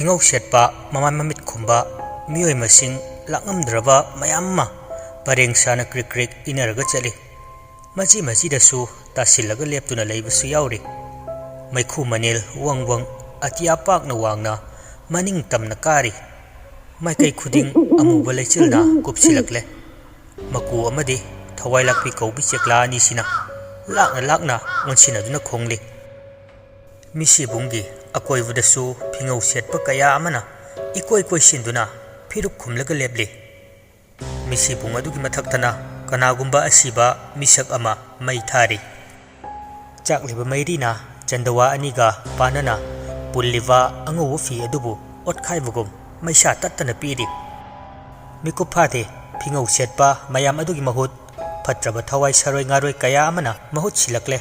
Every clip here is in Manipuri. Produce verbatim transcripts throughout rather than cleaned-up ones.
ꯐꯤꯉꯧ ꯁꯦꯠꯄ, ꯃꯃꯥꯏ ꯃꯃꯤꯠ ꯈꯨꯝꯕ ꯃꯤꯑꯣꯏ ꯃꯁꯤꯡ ꯂꯥꯛꯉꯝꯗ꯭ꯔꯕ ꯃꯌꯥꯝ ꯑꯃ ꯄꯔꯦꯡ ꯁꯥꯅ ꯀ꯭ꯔꯤꯛ ꯀ꯭ꯔꯤꯛ ꯏꯟꯅꯔꯒ ꯆꯠꯂꯤ꯫ ꯃꯆꯤ ꯃꯆꯤꯗꯁꯨ ꯇꯥꯁꯤꯜꯂꯒ ꯂꯦꯞꯇꯨꯅ ꯂꯩꯕꯁꯨ ꯌꯥꯎꯔꯤ꯫ ꯃꯩꯈꯨ ꯃꯅꯤꯜ ꯋꯪ ꯋꯪ, ꯑꯇꯤꯌꯥ ꯄꯥꯛꯅ ꯋꯥꯡꯅ ꯃꯅꯤꯡ ꯇꯝꯅ ꯀꯥꯔꯤ꯫ ꯃꯥꯏꯀꯩ ꯈꯨꯗꯤꯡ ꯑꯃꯨꯕ ꯂꯩꯆꯤꯜꯅ ꯀꯨꯞꯁꯤꯜꯂꯛꯂꯦ꯫ ꯃꯀꯨ ꯑꯃꯗꯤ ꯊꯋꯥꯏ ꯂꯥꯛꯄꯤ ꯀꯧꯕꯤ ꯆꯦꯛꯂꯥ ꯑꯅꯤꯁꯤꯅ ꯂꯥꯛꯅ ꯂꯥꯛꯅ ꯑꯣꯟꯁꯤꯟꯅꯗꯨꯅ ꯈꯣꯡꯂꯤ꯫ ꯃꯤꯁꯤꯕꯨꯡꯒꯤ ꯑꯀꯣꯏꯕꯗꯁꯨ ꯐꯤꯉꯧ ꯁꯦꯠꯄ ꯀꯌꯥ ꯑꯃꯅ ꯏꯀꯣꯏ ꯀꯣꯏꯁꯤꯟꯗꯨꯅ ꯐꯤꯔꯨꯛ ꯈꯨꯝꯂꯒ ꯂꯦꯞꯂꯤ꯫ ꯃꯤꯁꯤꯕꯨꯡ ꯑꯗꯨꯒꯤ ꯃꯊꯛꯇꯅ ꯀꯅꯥꯒꯨꯝꯕ ꯑꯁꯤꯕ ꯃꯤꯁꯛ ꯑꯃ ꯃꯩ ꯊꯥꯔꯤ꯫ ꯆꯥꯛꯂꯤꯕ ꯃꯩꯔꯤꯅ ꯆꯟꯗꯋꯥ ꯑꯅꯤꯒ ꯄꯥꯅꯅ ꯄꯨꯜꯂꯤꯕ ꯑꯉꯧꯕ ꯐꯤ ꯑꯗꯨꯕꯨ ꯑꯣꯠꯈꯥꯏꯕꯒꯨꯝ ꯃꯩꯁꯥ ꯇꯠꯇꯅ ꯄꯤꯔꯤ꯫ ꯃꯤꯀꯨꯞ ꯐꯥꯗꯦ, ꯐꯤꯉꯧ ꯁꯦꯠꯄ ꯃꯌꯥꯝ ꯑꯗꯨꯒꯤ ꯃꯍꯨꯠ ꯐꯠꯇ꯭ꯔꯕ ꯊꯋꯥꯏ ꯁꯔꯣꯏ ꯉꯥꯔꯣꯏ ꯀꯌꯥ ꯑꯃꯅ ꯃꯍꯨꯠ ꯁꯤꯜꯂꯛꯂꯦ꯫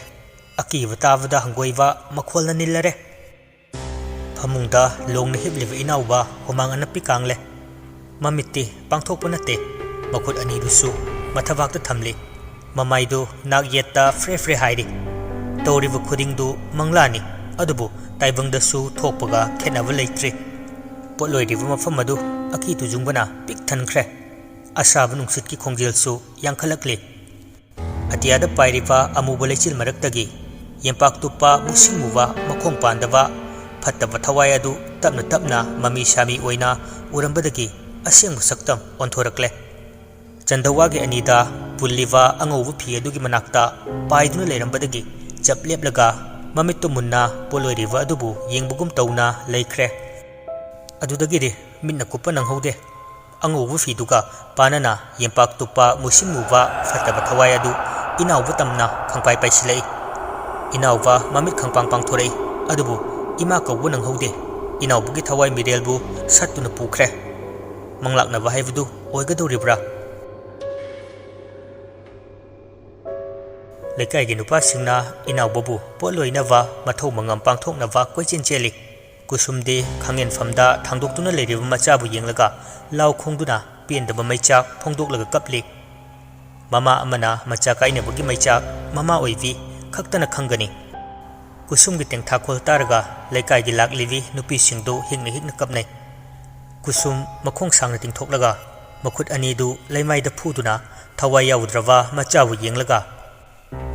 ꯑꯀꯤꯕ ꯇꯥꯕꯗ ꯍꯪꯒꯣꯏꯕ ꯃꯈꯣꯜꯅ ꯅꯤꯜꯂꯔꯦ꯫ ꯐꯃꯨꯡꯗ ꯂꯣꯡꯅ ꯍꯤꯞꯂꯤꯕ ꯏꯅꯥꯎꯕ ꯍꯨꯃꯥꯡ ꯑꯅꯞꯄꯤ ꯀꯥꯡꯂꯦ꯫ ꯃꯃꯤꯠꯇꯤ ꯄꯥꯡꯊꯣꯛꯄ ꯅꯠꯇꯦ, ꯃꯈꯨꯠ ꯑꯅꯤꯗꯨꯁꯨ ꯃꯊꯕꯥꯛꯇ ꯊꯝꯂꯤ꯫ ꯃꯃꯥꯏꯗꯨ ꯅꯥꯛ ꯌꯦꯠꯇ ꯐ꯭ꯔꯦ ꯐ꯭ꯔꯦ ꯍꯥꯏꯔꯤ꯫ ꯇꯧꯔꯤꯕ ꯈꯨꯗꯤꯡꯗꯨ ꯃꯪꯂꯥꯅꯤ, ꯑꯗꯨꯕꯨ ꯇꯥꯏꯕꯪꯗꯁꯨ ꯊꯣꯛꯄꯒ ꯈꯦꯠꯅꯕ ꯂꯩꯇ꯭ꯔꯤ꯫ ꯄꯣꯠꯂꯣꯏꯔꯤꯕ ꯃꯐꯝ ꯑꯗꯨ ꯑꯀꯤ ꯇꯨꯖꯨꯡꯕꯅ ꯄꯤꯛ ꯊꯟꯈ꯭ꯔꯦ꯫ ꯑꯁꯥꯕ ꯅꯨꯡꯁꯤꯠꯀꯤ ꯈꯣꯡꯖꯦꯜꯁꯨ ꯌꯥꯡꯈꯠꯂꯛꯂꯤ꯫ ꯑꯇꯤꯌꯥꯗ ꯄꯥꯏꯔꯤꯕ ꯑꯃꯨꯕ ꯂꯩꯆꯤꯜ ꯃꯔꯛꯇꯒꯤ ꯌꯦꯝꯄꯥꯛ ꯇꯨꯞꯄ ꯃꯨꯁꯤꯡ ꯃꯨꯕ ꯃꯈꯣꯡ ꯄꯥꯟꯗꯕ ꯐꯠꯇꯕ ꯊꯋꯥꯏ ꯑꯗꯨ ꯇꯞꯅ ꯇꯞꯅ ꯃꯃꯤ ꯁꯥꯃꯤ ꯑꯣꯏꯅ ꯎꯔꯝꯕꯗꯒꯤ ꯑꯁꯦꯡꯕ ꯁꯛꯇꯝ ꯑꯣꯟꯊꯣꯔꯛꯂꯦ꯫ ꯆꯟꯗꯋꯥꯒꯤ ꯑꯅꯤꯗ ꯄꯨꯜꯂꯤꯕ ꯑꯉꯧꯕ ꯐꯤ ꯑꯗꯨꯒꯤ ꯃꯅꯥꯛꯇ ꯄꯥꯏꯗꯨꯅ ꯂꯩꯔꯝꯕꯗꯒꯤ ꯆꯞ ꯂꯦꯞꯂꯒ ꯃꯃꯤꯠꯇꯨ ꯃꯨꯟꯅ ꯄꯣꯠꯂꯣꯏꯔꯤꯕ ꯑꯗꯨꯕꯨ ꯌꯦꯡꯕꯒꯨꯝ ꯇꯧꯅ ꯂꯩꯈ꯭ꯔꯦ꯫ ꯑꯗꯨꯗꯒꯤꯗꯤ ꯃꯤꯠꯅ ꯀꯨꯞꯄ ꯅꯪꯍꯧꯗꯦ꯫ ꯑꯉꯧꯕ ꯐꯤꯗꯨꯒ ꯄꯥꯅꯅ ꯌꯦꯝꯄꯥꯛ ꯇꯨꯞꯄ ꯃꯨꯁꯤꯟ ꯃꯨꯕ ꯐꯠꯇꯕ ꯊꯋꯥꯏ ꯑꯗꯨ ꯏꯅꯥꯎꯕ ꯇꯝꯅ ꯈꯪꯄꯥꯏ ꯄꯥꯏꯁꯤꯜꯂꯛꯏ꯫ ꯏꯅꯥꯎꯕ ꯃꯃꯤꯠ ꯈꯪꯄꯥꯡ ꯄꯥꯡꯊꯣꯔꯛꯏ, ꯑꯗꯨꯕꯨ ꯏꯃꯥ ꯀꯧꯕ ꯅꯪꯍꯧꯗꯦ꯫ ꯏꯅꯥꯎꯕꯒꯤ ꯊꯋꯥꯏ ꯃꯤꯔꯦꯜꯕꯨ ꯁꯠꯇꯨꯅ ꯄꯨꯈ꯭ꯔꯦ꯫ ꯃꯪꯂꯥꯛꯅꯕ ꯍꯥꯏꯕꯗꯨ ꯑꯣꯏꯒꯗꯧꯔꯤꯕ꯭ꯔꯥ? ꯂꯩꯀꯥꯏꯒꯤ ꯅꯨꯄꯥꯁꯤꯡꯅ ꯏꯅꯥꯎꯕꯕꯨ ꯄꯣꯠ ꯂꯣꯏꯅꯕ ꯃꯊꯧ ꯃꯉꯝ ꯄꯥꯡꯊꯣꯛꯅꯕ ꯀꯣꯏꯆꯦꯟ ꯆꯦꯜꯂꯤ꯫ ꯀꯨꯁꯨꯝꯗꯤ ꯈꯥꯡꯉꯦꯟꯐꯝꯗ ꯊꯥꯡꯗꯣꯛꯇꯨꯅ ꯂꯩꯔꯤꯕ ꯃꯆꯥꯕꯨ ꯌꯦꯡꯂꯒ ꯂꯥꯎ ꯈꯣꯡꯗꯨꯅ ꯄꯦꯟꯗꯕ ꯃꯩꯆꯥꯛ ꯐꯣꯡꯗꯣꯛꯂꯒ ꯀꯞꯂꯤ꯫ ꯃꯃꯥ ꯑꯃꯅ ꯃꯆꯥ ꯀꯥꯏꯅꯕꯒꯤ ꯃꯩꯆꯥꯛ ꯃꯃꯥ ꯑꯣꯏꯕꯤ ꯈꯛꯇꯅ ꯈꯪꯒꯅꯤ꯫ ꯀꯨꯁꯨꯝꯒꯤ ꯇꯦꯡꯊꯥꯈꯣꯜ ꯇꯥꯔꯒ ꯂꯩꯀꯥꯏꯒꯤ ꯂꯥꯛꯂꯤꯕꯤ ꯅꯨꯄꯤꯁꯤꯡꯗꯨ ꯍꯤꯛꯅ ꯍꯤꯛꯅ ꯀꯞꯅꯩ꯫ ꯀꯨꯁꯨꯝ ꯃꯈꯣꯡ ꯁꯥꯡꯅ ꯇꯤꯡꯊꯣꯛꯂꯒ ꯃꯈꯨꯠ ꯑꯅꯤꯗꯨ ꯂꯩꯃꯥꯏꯗ ꯐꯨꯗꯨꯅ ꯊꯋꯥꯏ ꯌꯥꯎꯗ꯭ꯔꯕ ꯃꯆꯥꯕꯨ ꯌꯦꯡꯂꯒ,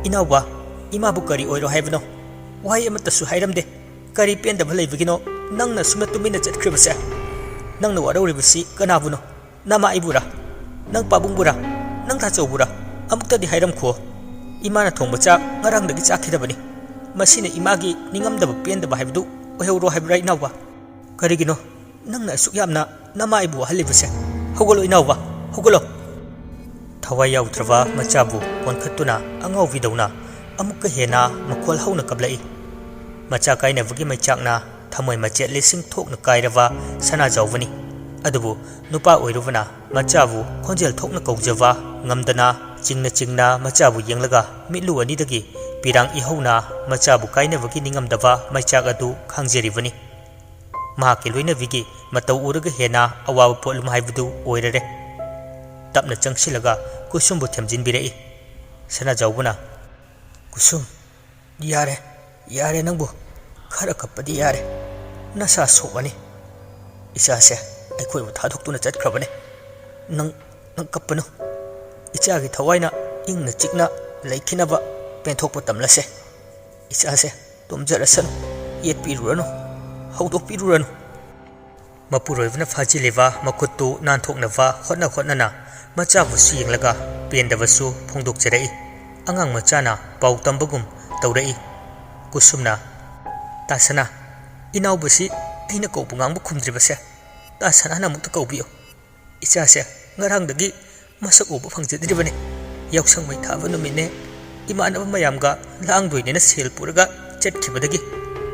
"ꯏꯅꯥꯎꯕ, ꯏꯃꯥꯕꯨ ꯀꯔꯤ ꯑꯣꯏꯔꯣ ꯍꯥꯏꯕꯅꯣ? ꯋꯥꯍꯩ ꯑꯃꯠꯇꯁꯨ ꯍꯥꯏꯔꯝꯗꯦ꯫ ꯀꯔꯤ ꯄꯦꯟꯗꯕ ꯂꯩꯕꯒꯤꯅꯣ ꯅꯪꯅ ꯑꯁꯨꯝꯅ ꯇꯨꯃꯤꯟꯅ ꯆꯠꯈ꯭ꯔꯤꯕꯁꯦ? ꯅꯪꯅ ꯋꯥꯔꯧꯔꯤꯕꯁꯤ ꯀꯅꯥꯕꯨꯅꯣ? ꯅꯃꯥ ꯏꯕꯨꯔꯥ? ꯅꯪ ꯄꯥꯕꯨꯡꯕꯨꯔꯥ? ꯅꯪ ꯇꯥꯆꯧꯕꯨꯔꯥ? ꯑꯃꯨꯛꯇꯗꯤ ꯍꯥꯏꯔꯝꯈꯣ꯫ ꯏꯃꯥꯅ ꯊꯣꯡꯕ ꯆꯥꯛ ꯉꯔꯥꯡꯗꯒꯤ ꯆꯥꯈꯤꯗꯕꯅꯤ꯫ ꯃꯁꯤꯅ ꯏꯃꯥꯒꯤ ꯅꯤꯡꯉꯝꯗꯕ ꯄꯦꯟꯗꯕ ꯍꯥꯏꯕꯗꯨ ꯑꯣꯏꯍꯧꯔꯣ ꯍꯥꯏꯕ꯭ꯔꯥ ꯏꯅꯥꯎꯕ? ꯀꯔꯤꯒꯤꯅꯣ ꯅꯪꯅ ꯑꯁꯨꯛ ꯌꯥꯝꯅ ꯅꯃꯥ ꯏꯕꯨ ꯋꯥꯍꯜꯂꯤꯕꯁꯦ? ꯍꯧꯒꯠꯂꯣ ꯏꯅꯥꯎꯕ, ꯍꯧꯒꯠꯂꯣ!" ꯊꯋꯥꯏ ꯌꯥꯎꯗ꯭ꯔꯕ ꯃꯆꯥꯕꯨ ꯀꯣꯟꯈꯠꯇꯨꯅ ꯑꯉꯥꯎꯕꯤꯗꯧꯅ ꯑꯃꯨꯛꯀ ꯍꯦꯟꯅ ꯃꯈꯣꯜ ꯍꯧꯅ ꯀꯞꯂꯛꯏ꯫ ꯃꯆꯥ ꯀꯥꯏꯅꯕꯒꯤ ꯃꯩꯆꯥꯛꯅ ꯊꯃꯣꯏ ꯃꯆꯦꯠ ꯂꯤꯁꯤꯡ ꯊꯣꯛꯅ ꯀꯥꯏꯔꯕ ꯁꯅꯥꯖꯥꯎꯕꯅꯤ꯫ ꯑꯗꯨꯕꯨ ꯅꯨꯄꯥ ꯑꯣꯏꯔꯨꯕꯅ ꯃꯆꯥꯕꯨ ꯈꯣꯟꯖꯦꯜ ꯊꯣꯛꯅ ꯀꯧꯖꯕ ꯉꯝꯗꯅ ꯆꯤꯡꯅ ꯆꯤꯡꯅ ꯃꯆꯥꯕꯨ ꯌꯦꯡꯂꯒ ꯃꯤꯠꯂꯨ ꯑꯅꯤꯗꯒꯤ ꯄꯤꯔꯥꯡ ꯏꯍꯧꯅ ꯃꯆꯥꯕꯨ ꯀꯥꯏꯅꯕꯒꯤ ꯅꯤꯡꯉꯝꯗꯕ ꯃꯩꯆꯥꯛ ꯑꯗꯨ ꯈꯥꯡꯖꯔꯤꯕꯅꯤ꯫ ꯃꯍꯥꯛꯀꯤ ꯂꯣꯏꯅꯕꯤꯒꯤ ꯃꯇꯧ ꯎꯔꯒ ꯍꯦꯟꯅ ꯑꯋꯥꯕ ꯄꯣꯠꯂꯨꯝ ꯍꯥꯏꯕꯗꯨ ꯑꯣꯏꯔꯔꯦ꯫ ꯇꯞꯅ ꯆꯪꯁꯤꯜꯂꯒ ꯀꯨꯁꯨꯝꯕꯨ ꯊꯦꯝꯖꯤꯟꯕꯤꯔꯛꯏ꯫ ꯁꯅꯥꯖꯥꯎꯕꯅ, "ꯀꯨꯁꯨꯝ, ꯌꯥꯔꯦ, ꯌꯥꯔꯦ ꯅꯪꯕꯨ꯫ ꯈꯔ ꯀꯞꯄꯗꯤ ꯌꯥꯔꯦ꯫ ꯅꯁꯥ ꯁꯣꯛꯑꯅꯤ꯫ ꯏꯆꯥꯁꯦ ꯑꯩꯈꯣꯏꯕꯨ ꯊꯥꯗꯣꯛꯇꯨꯅ ꯆꯠꯈ꯭ꯔꯕꯅꯦ꯫ ꯅꯪ, ꯅꯪ ꯀꯞꯄꯅꯨ꯫ ꯏꯆꯥꯒꯤ ꯊꯋꯥꯏꯅ ꯏꯪꯅ ꯆꯤꯛꯅ ꯂꯩꯈꯤꯅꯕ ꯄꯦꯟꯊꯣꯛꯄ ꯇꯝꯂꯁꯦ꯫ ꯏꯆꯥꯁꯦ ꯇꯨꯝꯖꯔꯁꯅꯨ, ꯌꯦꯠꯄꯤꯔꯨꯔꯅꯨ, ꯍꯧꯗꯣꯛꯄꯤꯔꯨꯔꯅꯨ꯫" ꯃꯄꯨꯔꯣꯏꯕꯅ ꯐꯥꯖꯤꯜꯂꯤꯕ ꯃꯈꯨꯠꯇꯨ ꯅꯥꯟꯊꯣꯛꯅꯕ ꯍꯣꯠꯅ ꯍꯣꯠꯅꯅ ꯃꯆꯥꯕꯨꯁꯨ ꯌꯦꯡꯂꯒ ꯄꯦꯟꯗꯕꯁꯨ ꯐꯣꯡꯗꯣꯛꯆꯔꯛꯏ꯫ ꯑꯉꯥꯡ ꯃꯆꯥꯅ ꯄꯥꯎ ꯇꯝꯕꯒꯨꯝ ꯇꯧꯔꯛꯏ꯫ ꯀꯨꯁꯨꯝꯅ, "ꯇꯥ ꯁꯅꯥ, ꯏꯅꯥꯎꯕꯁꯤ ꯑꯩꯅ ꯀꯧꯕ ꯉꯥꯡꯕ ꯈꯨꯝꯗ꯭ꯔꯤꯕꯁꯦ꯫ ꯇꯥ ꯁꯅꯥꯅ ꯑꯃꯨꯛꯇ ꯀꯧꯕꯤꯌꯨ꯫ ꯏꯆꯥꯁꯦ ꯉꯔꯥꯡꯗꯒꯤ ꯃꯁꯛ ꯎꯕ ꯐꯪꯖꯗ꯭ꯔꯤꯕꯅꯤ꯫ ꯌꯥꯎꯁꯪ ꯃꯩ ꯊꯥꯕ ꯅꯨꯃꯤꯠꯅꯦ, ꯏꯃꯥꯟꯅꯕ ꯃꯌꯥꯝꯒ ꯂꯥꯡꯗꯣꯏꯅꯦꯅ ꯁꯦꯜ ꯄꯨꯔꯒ ꯆꯠꯈꯤꯕꯗꯒꯤ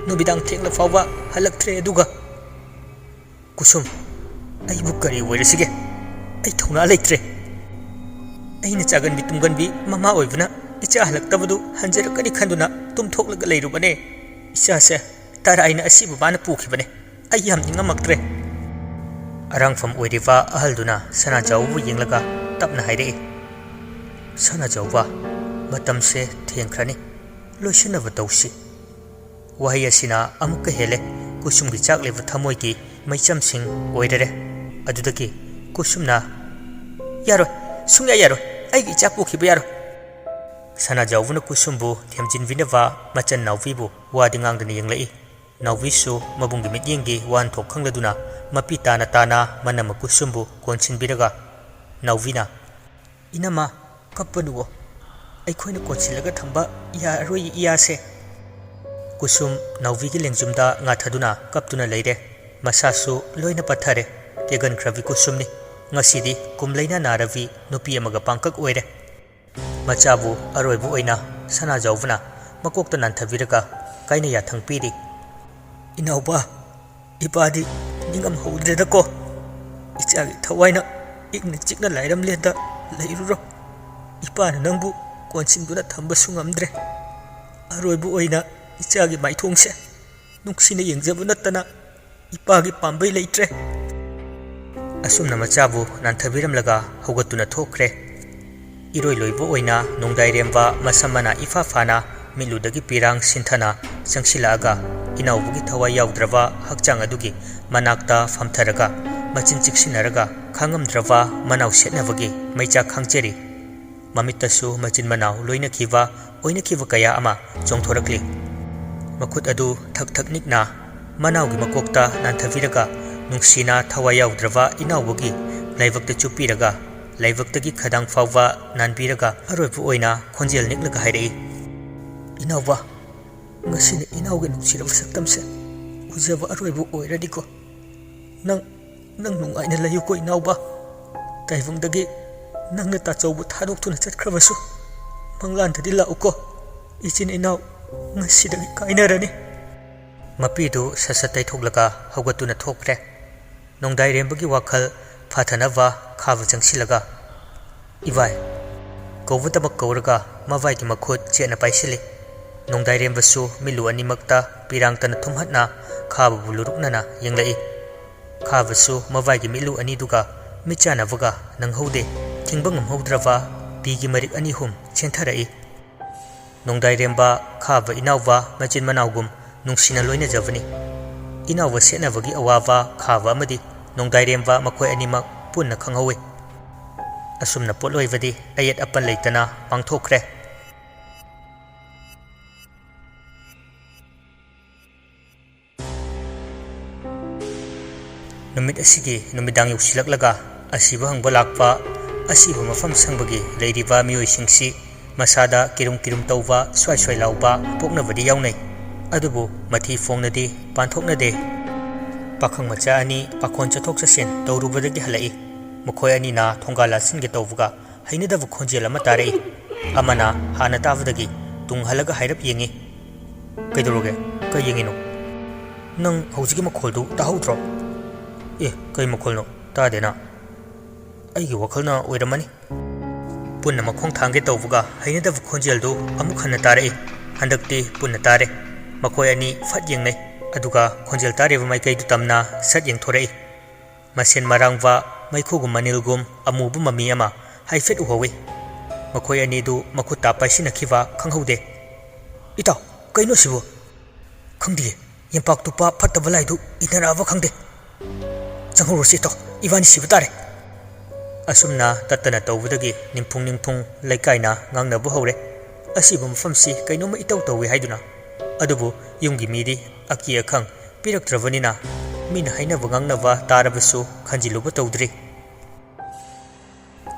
ꯅꯨꯃꯤꯗꯥꯡ ꯊꯦꯡꯂ ꯐꯥꯎꯕ ꯍꯜꯂꯛꯇ꯭ꯔꯦ꯫ ꯑꯗꯨꯒ" "ꯀꯨꯁꯨꯝ, ꯑꯩꯕꯨ ꯀꯔꯤ ꯑꯣꯏꯔꯁꯤꯒꯦ? ꯑꯩ ꯊꯧꯅꯥ ꯂꯩꯇ꯭ꯔꯦ꯫ ꯑꯩꯅ ꯆꯥꯒꯟꯕꯤ ꯇꯨꯝꯒꯟꯕꯤ ꯃꯃꯥ ꯑꯣꯏꯕꯅ ꯏꯆꯥ ꯍꯜꯂꯛꯇꯕꯗꯨ ꯍꯟꯖꯔꯛꯀꯅꯤ ꯈꯟꯗꯨꯅ ꯇꯨꯝꯊꯣꯛꯂꯒ ꯂꯩꯔꯨꯕꯅꯦ꯫ ꯏꯆꯥꯁꯦ ꯇꯔꯥꯏꯅ ꯑꯁꯤꯕ ꯃꯥꯅ ꯄꯨꯈꯤꯕꯅꯦ꯫ ꯑꯩ ꯌꯥꯝ ꯅꯤꯡꯉꯝꯃꯛꯇ꯭ꯔꯦ꯫" ꯑꯔꯥꯡꯐꯝ ꯑꯣꯏꯔꯤꯕ ꯑꯍꯜꯗꯨꯅ ꯁꯅꯥꯖꯥꯎꯕꯕꯨ ꯌꯦꯡꯂꯒ ꯇꯞꯅ ꯍꯥꯏꯔꯛꯏ, "ꯁꯅꯥꯖꯥꯎꯕ, ꯃꯇꯝꯁꯦ ꯊꯦꯡꯈ꯭ꯔꯅꯤ꯫ ꯂꯣꯏꯁꯤꯟꯅꯕ ꯇꯧꯁꯤ꯫ ꯋꯥꯍꯩ ꯑꯁꯤꯅ ꯑꯃꯨꯛꯀ ꯍꯦꯜꯂꯦ ꯀꯨꯁꯨꯝꯒꯤ ꯆꯥꯛꯂꯤꯕ ꯊꯃꯣꯏꯒꯤ ꯃꯩꯆꯝꯁꯤꯡ ꯑꯣꯏꯔꯔꯦ꯫ ꯑꯗꯨꯗꯒꯤ ꯀꯨꯁꯨꯝꯅ, "ꯌꯥꯔꯣꯏ, ꯁꯨꯡꯌꯥ ꯌꯥꯔꯣꯏ, ꯑꯩꯒꯤ ꯏꯆꯥ ꯄꯣꯛꯈꯤꯕ ꯌꯥꯔꯣꯏ!" ꯁꯅꯥꯖꯥꯎꯕꯅ ꯀꯨꯁꯨꯝꯕꯨ ꯊꯦꯝꯖꯤꯟꯕꯤꯅꯕ ꯃꯆꯟ ꯅꯥꯎꯕꯤꯕꯨ ꯋꯥꯗꯤ ꯉꯥꯡꯗꯅ ꯌꯦꯡꯂꯛꯏ꯫ ꯅꯥꯎꯕꯤꯁꯨ ꯃꯕꯨꯡꯒꯤ ꯃꯤꯠꯌꯦꯡꯒꯤ ꯋꯥꯍꯟꯊꯣꯛ ꯈꯪꯂꯗꯨꯅ ꯃꯄꯤ ꯇꯥꯅ ꯇꯥꯅ ꯃꯅꯝꯃ ꯀꯨꯁꯨꯝꯕꯨ ꯀꯣꯟꯁꯤꯟꯕꯤꯔꯒ ꯅꯥꯎꯕꯤꯅ, "ꯏꯅꯝꯃ, ꯀꯞꯄꯅꯨꯑꯣ꯫ ꯑꯩꯈꯣꯏꯅ ꯀꯣꯟꯁꯤꯜꯂꯒ ꯊꯝꯕ ꯌꯥꯔꯔꯣꯏ ꯏꯌꯥꯁꯦ꯫" ꯀꯨꯁꯨꯝ ꯅꯥꯎꯕꯤꯒꯤ ꯂꯦꯡꯖꯨꯝꯗ ꯉꯥꯊꯗꯨꯅ ꯀꯞꯇꯨꯅ ꯂꯩꯔꯦ꯫ ꯃꯁꯥꯁꯨ ꯂꯣꯏꯅ ꯄꯠꯊꯔꯦ꯫ ꯀꯦꯒꯟꯈ꯭ꯔꯕꯤ ꯀꯨꯁꯨꯝꯅꯤ꯫ ꯉꯁꯤꯗꯤ ꯀꯨꯝꯂꯩꯅꯥ ꯅꯥꯔꯕꯤ ꯅꯨꯄꯤ ꯑꯃꯒ ꯄꯥꯡꯀꯛ ꯑꯣꯏꯔꯦ꯫ ꯃꯆꯥꯕꯨ ꯑꯔꯣꯏꯕ ꯑꯣꯏꯅ ꯁꯅꯥꯖꯥꯎꯕꯅ ꯃꯀꯣꯛꯇ ꯅꯥꯟꯊꯕꯤꯔꯒ ꯀꯥꯏꯅ ꯌꯥꯊꯪ ꯄꯤꯔꯤ꯫ "ꯏꯅꯥꯎꯕ, ꯏꯄꯥꯗꯤ ꯅꯤꯡꯉꯝꯍꯧꯗ꯭ꯔꯦꯗꯀꯣ꯫ ꯏꯆꯥꯒꯤ ꯊꯋꯥꯏꯅ ꯏꯪꯅ ꯆꯤꯛꯅ ꯂꯥꯏꯔꯝꯂꯦꯟꯗ ꯂꯩꯔꯨꯔꯣ꯫ ꯏꯄꯥꯅ ꯅꯪꯕꯨ ꯀꯣꯟꯁꯤꯟꯗꯨꯅ ꯊꯝꯕꯁꯨ ꯉꯝꯗ꯭ꯔꯦ꯫ ꯑꯔꯣꯏꯕ ꯑꯣꯏꯅ ꯏꯆꯥꯒꯤ ꯃꯥꯏꯊꯣꯡꯁꯦ ꯅꯨꯡꯁꯤꯅ ꯌꯦꯡꯖꯕ ꯅꯠꯇꯅ ꯏꯄꯥꯒꯤ ꯄꯥꯝꯕꯩ ꯂꯩꯇ꯭ꯔꯦ꯫" ꯑꯁꯨꯝꯅ ꯃꯆꯥꯕꯨ ꯅꯥꯟꯊꯕꯤꯔꯝꯂꯒ ꯍꯧꯒꯠꯇꯨꯅ ꯊꯣꯛꯈ꯭ꯔꯦ꯫ ꯏꯔꯣꯏ ꯂꯣꯏꯕ ꯑꯣꯏꯅ ꯅꯣꯡꯗꯥꯏꯔꯦꯝꯕ ꯃꯁꯝ ꯃꯅꯥ ꯏꯐꯥ ꯐꯥꯅ ꯃꯤꯠꯂꯨꯗꯒꯤ ꯄꯤꯔꯥꯡ ꯁꯤꯟꯊꯅ ꯆꯪꯁꯤꯜꯂꯛꯑꯒ ꯏꯅꯥꯎꯕꯒꯤ ꯊꯋꯥꯏ ꯌꯥꯎꯗ꯭ꯔꯕ ꯍꯛꯆꯥꯡ ꯑꯗꯨꯒꯤ ꯃꯅꯥꯛꯇ ꯐꯝꯊꯔꯒ ꯃꯆꯤꯟ ꯆꯤꯛꯁꯤꯟꯅꯔꯒ ꯈꯥꯡꯉꯝꯗ꯭ꯔꯕ ꯃꯅꯥꯎ ꯁꯦꯠꯅꯕꯒꯤ ꯃꯩꯆꯥꯛ ꯈꯥꯡꯖꯔꯤ꯫ ꯃꯃꯤꯠꯇꯁꯨ ꯃꯆꯤꯟ ꯃꯅꯥꯎ ꯂꯣꯏꯅꯈꯤꯕ ꯑꯣꯏꯅꯈꯤꯕ ꯀꯌꯥ ꯑꯃ ꯆꯣꯡꯊꯣꯔꯛꯂꯤ꯫ ꯃꯈꯨꯠ ꯑꯗꯨ ꯊꯛ ꯊꯛ ꯅꯤꯛꯅ ꯃꯅꯥꯎꯒꯤ ꯃꯀꯣꯛꯇ ꯅꯥꯟꯊꯕꯤꯔꯒ ꯅꯨꯡꯁꯤꯅ ꯊꯋꯥꯏ ꯌꯥꯎꯗ꯭ꯔꯕ ꯏꯅꯥꯎꯕꯒꯤ ꯂꯥꯏꯕꯛꯇ ꯆꯨꯞꯄꯤꯔꯒ ꯂꯥꯏꯕꯛꯇꯒꯤ ꯈꯗꯥꯡ ꯐꯥꯎꯕ ꯅꯥꯟꯕꯤꯔꯒ ꯑꯔꯣꯏꯕ ꯑꯣꯏꯅ ꯈꯣꯟꯖꯦꯜ ꯅꯤꯛꯂꯒ ꯍꯥꯏꯔꯛꯏ, "ꯏꯅꯥꯎꯕ, ꯉꯁꯤꯅ ꯏꯅꯥꯎꯒꯤ ꯅꯨꯡꯁꯤꯔꯕ ꯁꯛꯇꯝꯁꯦ ꯎꯖꯕ ꯑꯔꯣꯏꯕ ꯑꯣꯏꯔꯅꯤꯀꯣ꯫ ꯅꯪ, ꯅꯪ ꯅꯨꯡꯉꯥꯏꯅ ꯂꯩꯌꯨꯀꯣ ꯏꯅꯥꯎꯕ꯫ ꯇꯥꯏꯕꯪꯗꯒꯤ ꯅꯪꯅ ꯇꯥꯆꯧꯕ ꯊꯥꯗꯣꯛꯇꯨꯅ ꯆꯠꯈ꯭ꯔꯕꯁꯨ ꯃꯪꯂꯥꯟꯗꯗꯤ ꯂꯥꯛꯎꯀꯣ꯫ ꯏꯆꯤꯟ ꯏꯅꯥꯎ ꯉꯁꯤꯗꯒꯤ ꯀꯥꯏꯅꯔꯅꯤ꯫" ꯃꯄꯤꯗꯨ ꯁꯠ ꯁꯠ ꯇꯩꯊꯣꯛꯂꯒ ꯍꯧꯒꯠꯇꯨꯅ ꯊꯣꯛꯈ꯭ꯔꯦ꯫ ꯅꯣꯡꯗꯥꯏꯔꯦꯝꯕꯒꯤ ꯋꯥꯈꯜ ꯐꯥꯊꯅꯕ ꯈꯥꯕ ꯆꯪꯁꯤꯜꯂꯒ, "ꯏꯕꯥꯏ" ꯀꯧꯕꯗꯃꯛ ꯀꯧꯔꯒ ꯃꯕꯥꯏꯒꯤ ꯃꯈꯨꯠ ꯆꯦꯠꯅ ꯄꯥꯏꯁꯤꯜꯂꯤ꯫ ꯅꯣꯡꯗꯥꯏꯔꯦꯝꯕꯁꯨ ꯃꯤꯠꯂꯨ ꯑꯅꯤꯃꯛꯇ ꯄꯤꯔꯥꯡꯇꯅ ꯊꯨꯝꯍꯠꯅ ꯈꯥꯕꯕꯨ ꯂꯨꯔꯨꯛꯅꯅ ꯌꯦꯡꯂꯛꯏ꯫ ꯈꯥꯕꯁꯨ ꯃꯕꯥꯏꯒꯤ ꯃꯤꯠꯂꯨ ꯑꯅꯤꯗꯨꯒ ꯃꯤꯠ ꯆꯥꯟꯅꯕꯒ ꯅꯪꯍꯧꯗꯦ꯫ ꯊꯤꯡꯕ ꯉꯝꯍꯧꯗ꯭ꯔꯕ ꯄꯤꯒꯤ ꯃꯔꯤꯛ ꯑꯅꯤ ꯑꯍꯨꯝ ꯆꯦꯟꯊꯔꯛꯏ꯫ ꯅꯣꯡꯗꯥꯏꯔꯦꯝꯕ ꯈꯥꯕ ꯏꯅꯥꯎꯕ ꯃꯆꯤꯟ ꯃꯅꯥꯎꯒꯨꯝ ꯅꯨꯡꯁꯤꯅ ꯂꯣꯏꯅꯖꯕꯅꯤ꯫ ꯏꯅꯥꯎꯕ ꯁꯦꯠꯅꯕꯒꯤ ꯑꯋꯥꯕ ꯈꯥꯕ ꯑꯃꯗꯤ ꯅꯣꯡꯗꯥꯏꯔꯦꯝꯕ ꯃꯈꯣꯏ ꯑꯅꯤꯃꯛ ꯄꯨꯟꯅ ꯈꯪꯍꯧꯏ꯫ ꯑꯁꯨꯝꯅ ꯄꯣꯠꯂꯣꯏꯕꯗꯤ ꯑꯌꯦꯠ ꯑꯄꯟ ꯂꯩꯇꯅ ꯄꯥꯡꯊꯣꯛꯈ꯭ꯔꯦ꯫ ꯅꯨꯃꯤꯠ ꯑꯁꯤꯒꯤ ꯅꯨꯃꯤꯗꯥꯡ ꯌꯧꯁꯤꯜꯂꯛꯂꯒ ꯑꯁꯤꯕ ꯍꯪꯕ ꯂꯥꯛꯄ, ꯑꯁꯤꯕ ꯃꯐꯝ ꯁꯪꯕꯒꯤ ꯂꯩꯔꯤꯕ ꯃꯤꯑꯣꯏꯁꯤꯡꯁꯤ ꯃꯁꯥꯗ ꯀꯤꯔꯨꯝ ꯀꯤꯔꯨꯝ ꯇꯧꯕ, ꯁ꯭ꯋꯥꯏ ꯁ꯭ꯋꯥꯏ ꯂꯥꯎꯕ ꯄꯣꯛꯅꯕꯗꯤ ꯌꯥꯎꯅꯩ꯫ ꯑꯗꯨꯕꯨ ꯃꯊꯤ ꯐꯣꯡꯅꯗꯤ ꯄꯥꯟꯊꯣꯛꯅꯗꯦ꯫ ꯄꯥꯈꯪ ꯃꯆꯥ ꯑꯅꯤ ꯄꯥꯈꯣꯟ ꯆꯠꯊꯣꯛ ꯆꯠꯁꯤꯟ ꯇꯧꯔꯨꯕꯗꯒꯤ ꯍꯜꯂꯛꯏ꯫ ꯃꯈꯣꯏ ꯑꯅꯤꯅ ꯊꯣꯡꯒꯥꯜ ꯂꯥꯟꯁꯤꯟꯒꯦ ꯇꯧꯕꯒ ꯍꯩꯅꯗꯕ ꯈꯣꯟꯖꯦꯜ ꯑꯃ ꯇꯥꯔꯛꯏ꯫ ꯑꯃꯅ ꯍꯥꯟꯅ ꯇꯥꯕꯗꯒꯤ ꯇꯨꯡ ꯍꯜꯂꯒ ꯍꯥꯏꯔꯞ ꯌꯦꯡꯉꯤ꯫ "ꯀꯩꯗꯧꯔꯒꯦ? ꯀꯩ ꯌꯦꯡꯉꯤꯅꯣ? ꯅꯪ ꯍꯧꯖꯤꯛꯀꯤ ꯃꯈꯣꯜꯗꯨ ꯇꯥꯍꯧꯗ꯭ꯔꯣ?" "ꯑꯦ, ꯀꯩ ꯃꯈꯣꯜꯅꯣ? ꯇꯥꯗꯦꯅ꯫ ꯑꯩꯒꯤ ꯋꯥꯈꯜꯅ ꯑꯣꯏꯔꯝꯃꯅꯤ꯫" ꯄꯨꯟꯅ ꯃꯈꯣꯡ ꯊꯥꯡꯒꯦ ꯇꯧꯕꯒ ꯍꯩꯅꯗꯕ ꯈꯣꯟꯖꯦꯜꯗꯨ ꯑꯃꯨꯛ ꯍꯟꯅ ꯇꯥꯔꯛꯏ꯫ ꯍꯟꯗꯛꯇꯤ ꯄꯨꯟꯅ ꯇꯥꯔꯦ꯫ ꯃꯈꯣꯏ ꯑꯅꯤ ꯐꯠ ꯌꯦꯡꯅꯩ꯫ ꯑꯗꯨꯒ ꯈꯣꯟꯖꯦꯜ ꯇꯥꯔꯤꯕ ꯃꯥꯏꯀꯩꯗꯨ ꯇꯝꯅ ꯁꯠ ꯌꯦꯡꯊꯣꯔꯛꯏ꯫ ꯃꯁꯦꯟ ꯃꯔꯥꯡꯕ, ꯃꯩꯈꯨꯒꯨꯝ ꯃꯅꯤꯜꯒꯨꯝ ꯑꯃꯨꯕ ꯃꯃꯤ ꯑꯃ ꯍꯥꯏꯐꯦꯠ ꯎꯍꯧꯏ꯫ ꯃꯈꯣꯏ ꯑꯅꯤꯗꯨ ꯃꯈꯨꯠꯇ ꯄꯥꯏꯁꯤꯟꯅꯈꯤꯕ ꯈꯪꯍꯧꯗꯦ꯫ "ꯏꯇꯥꯎ, ꯀꯩꯅꯣ ꯁꯤꯕꯨ?" "ꯈꯪꯗꯤꯌꯦ, ꯌꯦꯝꯄꯥꯛ ꯇꯨꯄꯥ ꯐꯠꯇꯕ ꯂꯥꯏꯗꯨ ꯏꯟꯅꯔꯛꯑꯕ ꯈꯪꯗꯦ꯫ ꯆꯪꯍꯧꯔꯁꯤ ꯏꯇꯥꯎ, ꯏꯕꯥꯅꯤ ꯁꯤꯕ ꯇꯥꯔꯦ꯫" ꯑꯁꯨꯝꯅ ꯇꯠꯇꯅ ꯇꯧꯕꯗꯒꯤ ꯅꯤꯡꯐꯨꯡ ꯅꯤꯡꯐꯨꯡ ꯂꯩꯀꯥꯏꯅ ꯉꯥꯡꯅꯕ ꯍꯧꯔꯦ꯫ "ꯑꯁꯤꯕ ꯃꯐꯝꯁꯤ ꯀꯩꯅꯣꯝꯃ ꯏꯇꯧ ꯇꯧꯏ" ꯍꯥꯏꯗꯨꯅ꯫ ꯑꯗꯨꯕꯨ ꯌꯨꯝꯒꯤ ꯃꯤꯗꯤ ꯑꯀꯤ ꯑꯈꯪ ꯄꯤꯔꯛꯇ꯭ꯔꯕꯅꯤꯅ ꯃꯤꯅ ꯍꯥꯏꯅꯕ ꯉꯥꯡꯅꯕ ꯇꯥꯔꯕꯁꯨ ꯈꯟꯖꯤꯜꯂꯨꯕ ꯇꯧꯗ꯭ꯔꯤ꯫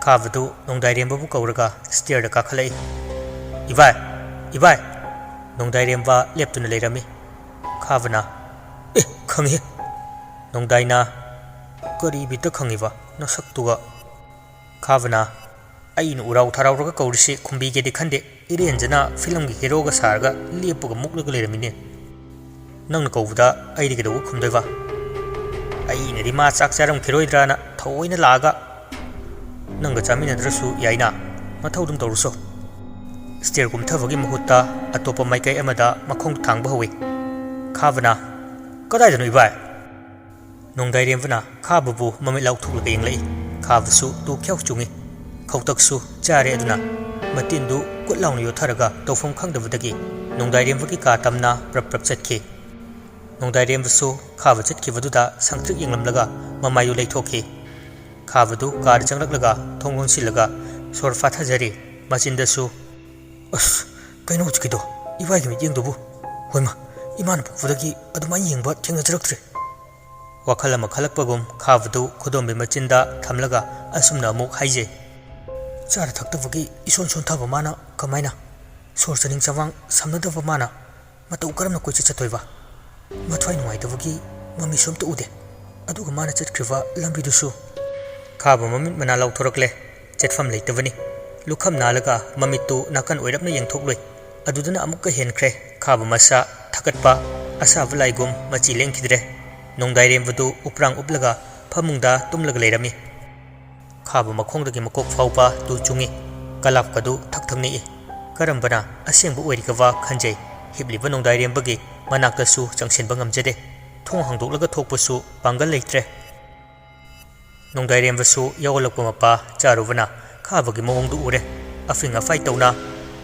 ꯈꯥꯕꯗꯨ ꯅꯣꯡꯗꯥꯏꯔꯦꯝꯕꯕꯨ ꯀꯧꯔꯒ ꯁ꯭ꯇꯦꯌꯔꯗ ꯀꯥꯈꯠꯂꯛꯏ꯫ "ꯏꯕꯥꯏ! ꯏꯕꯥꯏ!" ꯅꯣꯡꯗꯥꯏꯔꯦꯝꯕ ꯂꯦꯞꯇꯨꯅ ꯂꯩꯔꯝꯃꯤ꯫ ꯈꯥꯕꯅ, "ꯑꯦ, ꯈꯪꯉꯦ!" ꯅꯣꯡꯗꯥꯏꯅ, "ꯀꯔꯤ ꯕꯤꯠꯇ ꯈꯪꯉꯤꯕ ꯅꯁꯛꯇꯨꯒ?" ꯈꯥꯕꯅ, "ꯑꯩꯅ ꯎꯔꯥꯎ ꯊꯔꯥꯎꯔꯒ ꯀꯧꯔꯤꯁꯤ ꯈꯨꯝꯕꯤꯒꯦꯗꯤ ꯈꯟꯗꯦ꯫ ꯏꯔꯦꯟꯖꯅ ꯐꯤꯂꯝꯒꯤ ꯍꯦꯔꯣꯒ ꯁꯥꯔꯒ ꯂꯦꯞꯄꯒ ꯃꯨꯛꯂꯒ ꯂꯩꯔꯝꯃꯤꯅꯦ꯫ ꯅꯪꯅ ꯀꯧꯕꯗ ꯑꯩꯗꯤ ꯀꯩꯗꯧꯕ ꯈꯨꯝꯗꯣꯏꯕ? ꯑꯩꯅꯗꯤ ꯃꯥ ꯆꯥꯛ ꯆꯥꯔꯝꯈꯤꯔꯣꯏꯗ꯭ꯔꯥꯅ ꯊꯑꯣꯏꯅ ꯂꯥꯛꯑꯒ꯫ ꯅꯪꯒ ꯆꯥꯃꯤꯟꯅꯗ꯭ꯔꯁꯨ ꯌꯥꯏꯅ, ꯃꯊꯧ ꯑꯗꯨꯝ ꯇꯧꯔꯨꯁꯣ꯫" ꯁ꯭ꯇꯦꯌꯔ ꯀꯨꯝꯊꯕꯒꯤ ꯃꯍꯨꯠꯇ ꯑꯇꯣꯞꯄ ꯃꯥꯏꯀꯩ ꯑꯃꯗ ꯃꯈꯣꯡ ꯊꯥꯡꯕ ꯍꯧꯏ꯫ ꯈꯥꯕꯅ, "ꯀꯗꯥꯏꯗꯅꯣ ꯏꯕꯥꯏ?" ꯅꯣꯡꯗꯥꯏꯔꯦꯝꯕꯅ ꯈꯥꯕꯕꯨ ꯃꯃꯤꯠ ꯂꯥꯎꯊꯣꯛꯂꯒ ꯌꯦꯡꯂꯛꯏ꯫ ꯈꯥꯕꯁꯨ ꯇꯨ ꯈ꯭ꯌꯥꯎ ꯆꯨꯡꯏ꯫ ꯈꯧꯇꯛꯁꯨ ꯆꯥꯔꯦ ꯑꯗꯨꯅ ꯃꯇꯤꯟꯗꯨ ꯀꯨꯠ ꯂꯥꯎꯅ ꯌꯣꯠꯊꯔꯒ ꯇꯧꯐꯝ ꯈꯪꯗꯕꯗꯒꯤ ꯅꯣꯡꯗꯥꯏꯔꯦꯝꯕꯒꯤ ꯀꯥ ꯇꯝꯅ ꯄ꯭ꯔꯞ ꯄ꯭ꯔꯞ ꯆꯠꯈꯤ꯫ ꯅꯣꯡꯗꯥꯏꯔꯦꯝꯕꯁꯨ ꯈꯥꯕ ꯆꯠꯈꯤꯕꯗꯨꯗ ꯁꯪꯇ꯭ꯔꯤꯛ ꯌꯦꯡꯂꯝꯂꯒ ꯃꯃꯥꯏꯗꯨ ꯂꯩꯊꯣꯛꯈꯤ꯫ ꯈꯥꯕꯗꯨ ꯀꯥꯗ ꯆꯪꯂꯛꯂꯒ ꯊꯣꯡ ꯂꯣꯟꯁꯤꯜꯂꯒ ꯁꯣꯔ ꯐꯥꯊꯖꯔꯤ꯫ ꯃꯆꯤꯟꯗꯁꯨ, "ꯑꯁ, ꯀꯩꯅꯣ ꯍꯧꯖꯤꯛꯀꯤꯗꯣ? ꯏꯕꯥꯏꯒꯤ ꯃꯤꯠꯌꯦꯡꯗꯨꯕꯨ? ꯍꯣꯏꯃ, ꯏꯃꯥꯅ ꯄꯣꯛꯄꯗꯒꯤ ꯑꯗꯨꯃꯥꯏꯅ ꯌꯦꯡꯕ ꯊꯦꯡꯅꯖꯔꯛꯇ꯭ꯔꯤ꯫" ꯋꯥꯈꯜ ꯑꯃ ꯈꯜꯂꯛꯄꯒꯨꯝ ꯈꯥꯕꯗꯨ ꯈꯨꯗꯣꯝꯕꯤ ꯃꯆꯤꯟꯗ ꯊꯝꯂꯒ ꯑꯁꯨꯝꯅ ꯑꯃꯨꯛ ꯍꯥꯏꯖꯩ, "ꯆꯥꯔ ꯊꯛꯇꯕꯒꯤ ꯏꯁꯣꯟ ꯁꯣꯟꯊꯕ ꯃꯥꯅ ꯀꯃꯥꯏꯅ? ꯁꯣꯔ ꯆꯥꯅꯤꯡ ꯆꯥꯋꯥꯡ ꯁꯝꯅꯗꯕ ꯃꯥꯅ ꯃꯇꯧ ꯀꯔꯝꯅ ꯀꯣꯏꯆꯠ ꯆꯠꯇꯣꯏꯕ? ꯃꯊ꯭ꯋꯥꯏ ꯅꯨꯡꯉꯥꯏꯇꯕꯒꯤ ꯃꯃꯤꯁꯨ ꯑꯝꯇ ꯎꯗꯦ꯫ ꯑꯗꯨꯒ ꯃꯥꯅ ꯆꯠꯈ꯭ꯔꯤꯕ ꯂꯝꯕꯤꯗꯨꯁꯨ꯫" ꯈꯥꯕ ꯃꯃꯤꯠ ꯃꯅꯥ ꯂꯥꯎꯊꯣꯔꯛꯂꯦ꯫ ꯆꯠꯐꯝ ꯂꯩꯇꯕꯅꯤ꯫ ꯂꯨꯈꯝ ꯅꯥꯜꯂꯒ ꯃꯃꯤꯠꯇꯨ ꯅꯥꯀꯟ ꯑꯣꯏꯔꯞꯅ ꯌꯦꯡꯊꯣꯛꯂꯨꯏ꯫ ꯑꯗꯨꯗꯅ ꯑꯃꯨꯛꯀ ꯍꯦꯟꯈ꯭ꯔꯦ ꯈꯥꯕ ꯃꯁꯥ ꯊꯛꯀꯠꯄ꯫ ꯑꯁꯥꯕ ꯂꯥꯏꯒꯨꯝ ꯃꯆꯤ ꯂꯦꯡꯈꯤꯗ꯭ꯔꯦ꯫ ꯅꯣꯡꯗꯥꯏꯔꯦꯝꯕꯗꯨ ꯎꯞꯔꯥꯡ ꯎꯞꯂꯒ ꯐꯃꯨꯡꯗ ꯇꯨꯝꯂꯒ ꯂꯩꯔꯝꯃꯤ꯫ ꯈꯥꯕ ꯃꯈꯣꯡꯗꯒꯤ ꯃꯀꯣꯛ ꯐꯥꯎꯕ ꯇꯨ ꯆꯨꯡꯏ꯫ ꯀꯂꯥꯞꯀꯗꯨ ꯊꯛ ꯊꯛ ꯅꯤꯛꯏ꯫ ꯀꯔꯝꯕꯅ ꯑꯁꯦꯡꯕ ꯑꯣꯏꯔꯤꯒꯕ ꯈꯟꯖꯩ꯫ ꯍꯤꯞꯂꯤꯕ ꯅꯣꯡꯗꯥꯏꯔꯦꯝꯕꯒꯤ ꯃꯅꯥꯛꯇꯁꯨ ꯆꯪꯁꯤꯟꯕ ꯉꯝꯖꯗꯦ꯫ ꯊꯣꯡ ꯍꯥꯡꯗꯣꯛꯂꯒ ꯊꯣꯛꯄꯁꯨ ꯄꯥꯡꯒꯜ ꯂꯩꯇ꯭ꯔꯦ꯫ ꯅꯣꯡꯗꯥꯏꯔꯦꯝꯕꯁꯨ ꯌꯥꯎꯍꯜꯂꯛꯄ ꯃꯄꯥ ꯆꯥꯔꯨꯕꯅ ꯈꯥꯕꯒꯤ ꯃꯑꯣꯡꯗꯨ ꯎꯔꯦ꯫ ꯑꯐꯤꯡ ꯑꯐꯥꯏ ꯇꯧꯅ,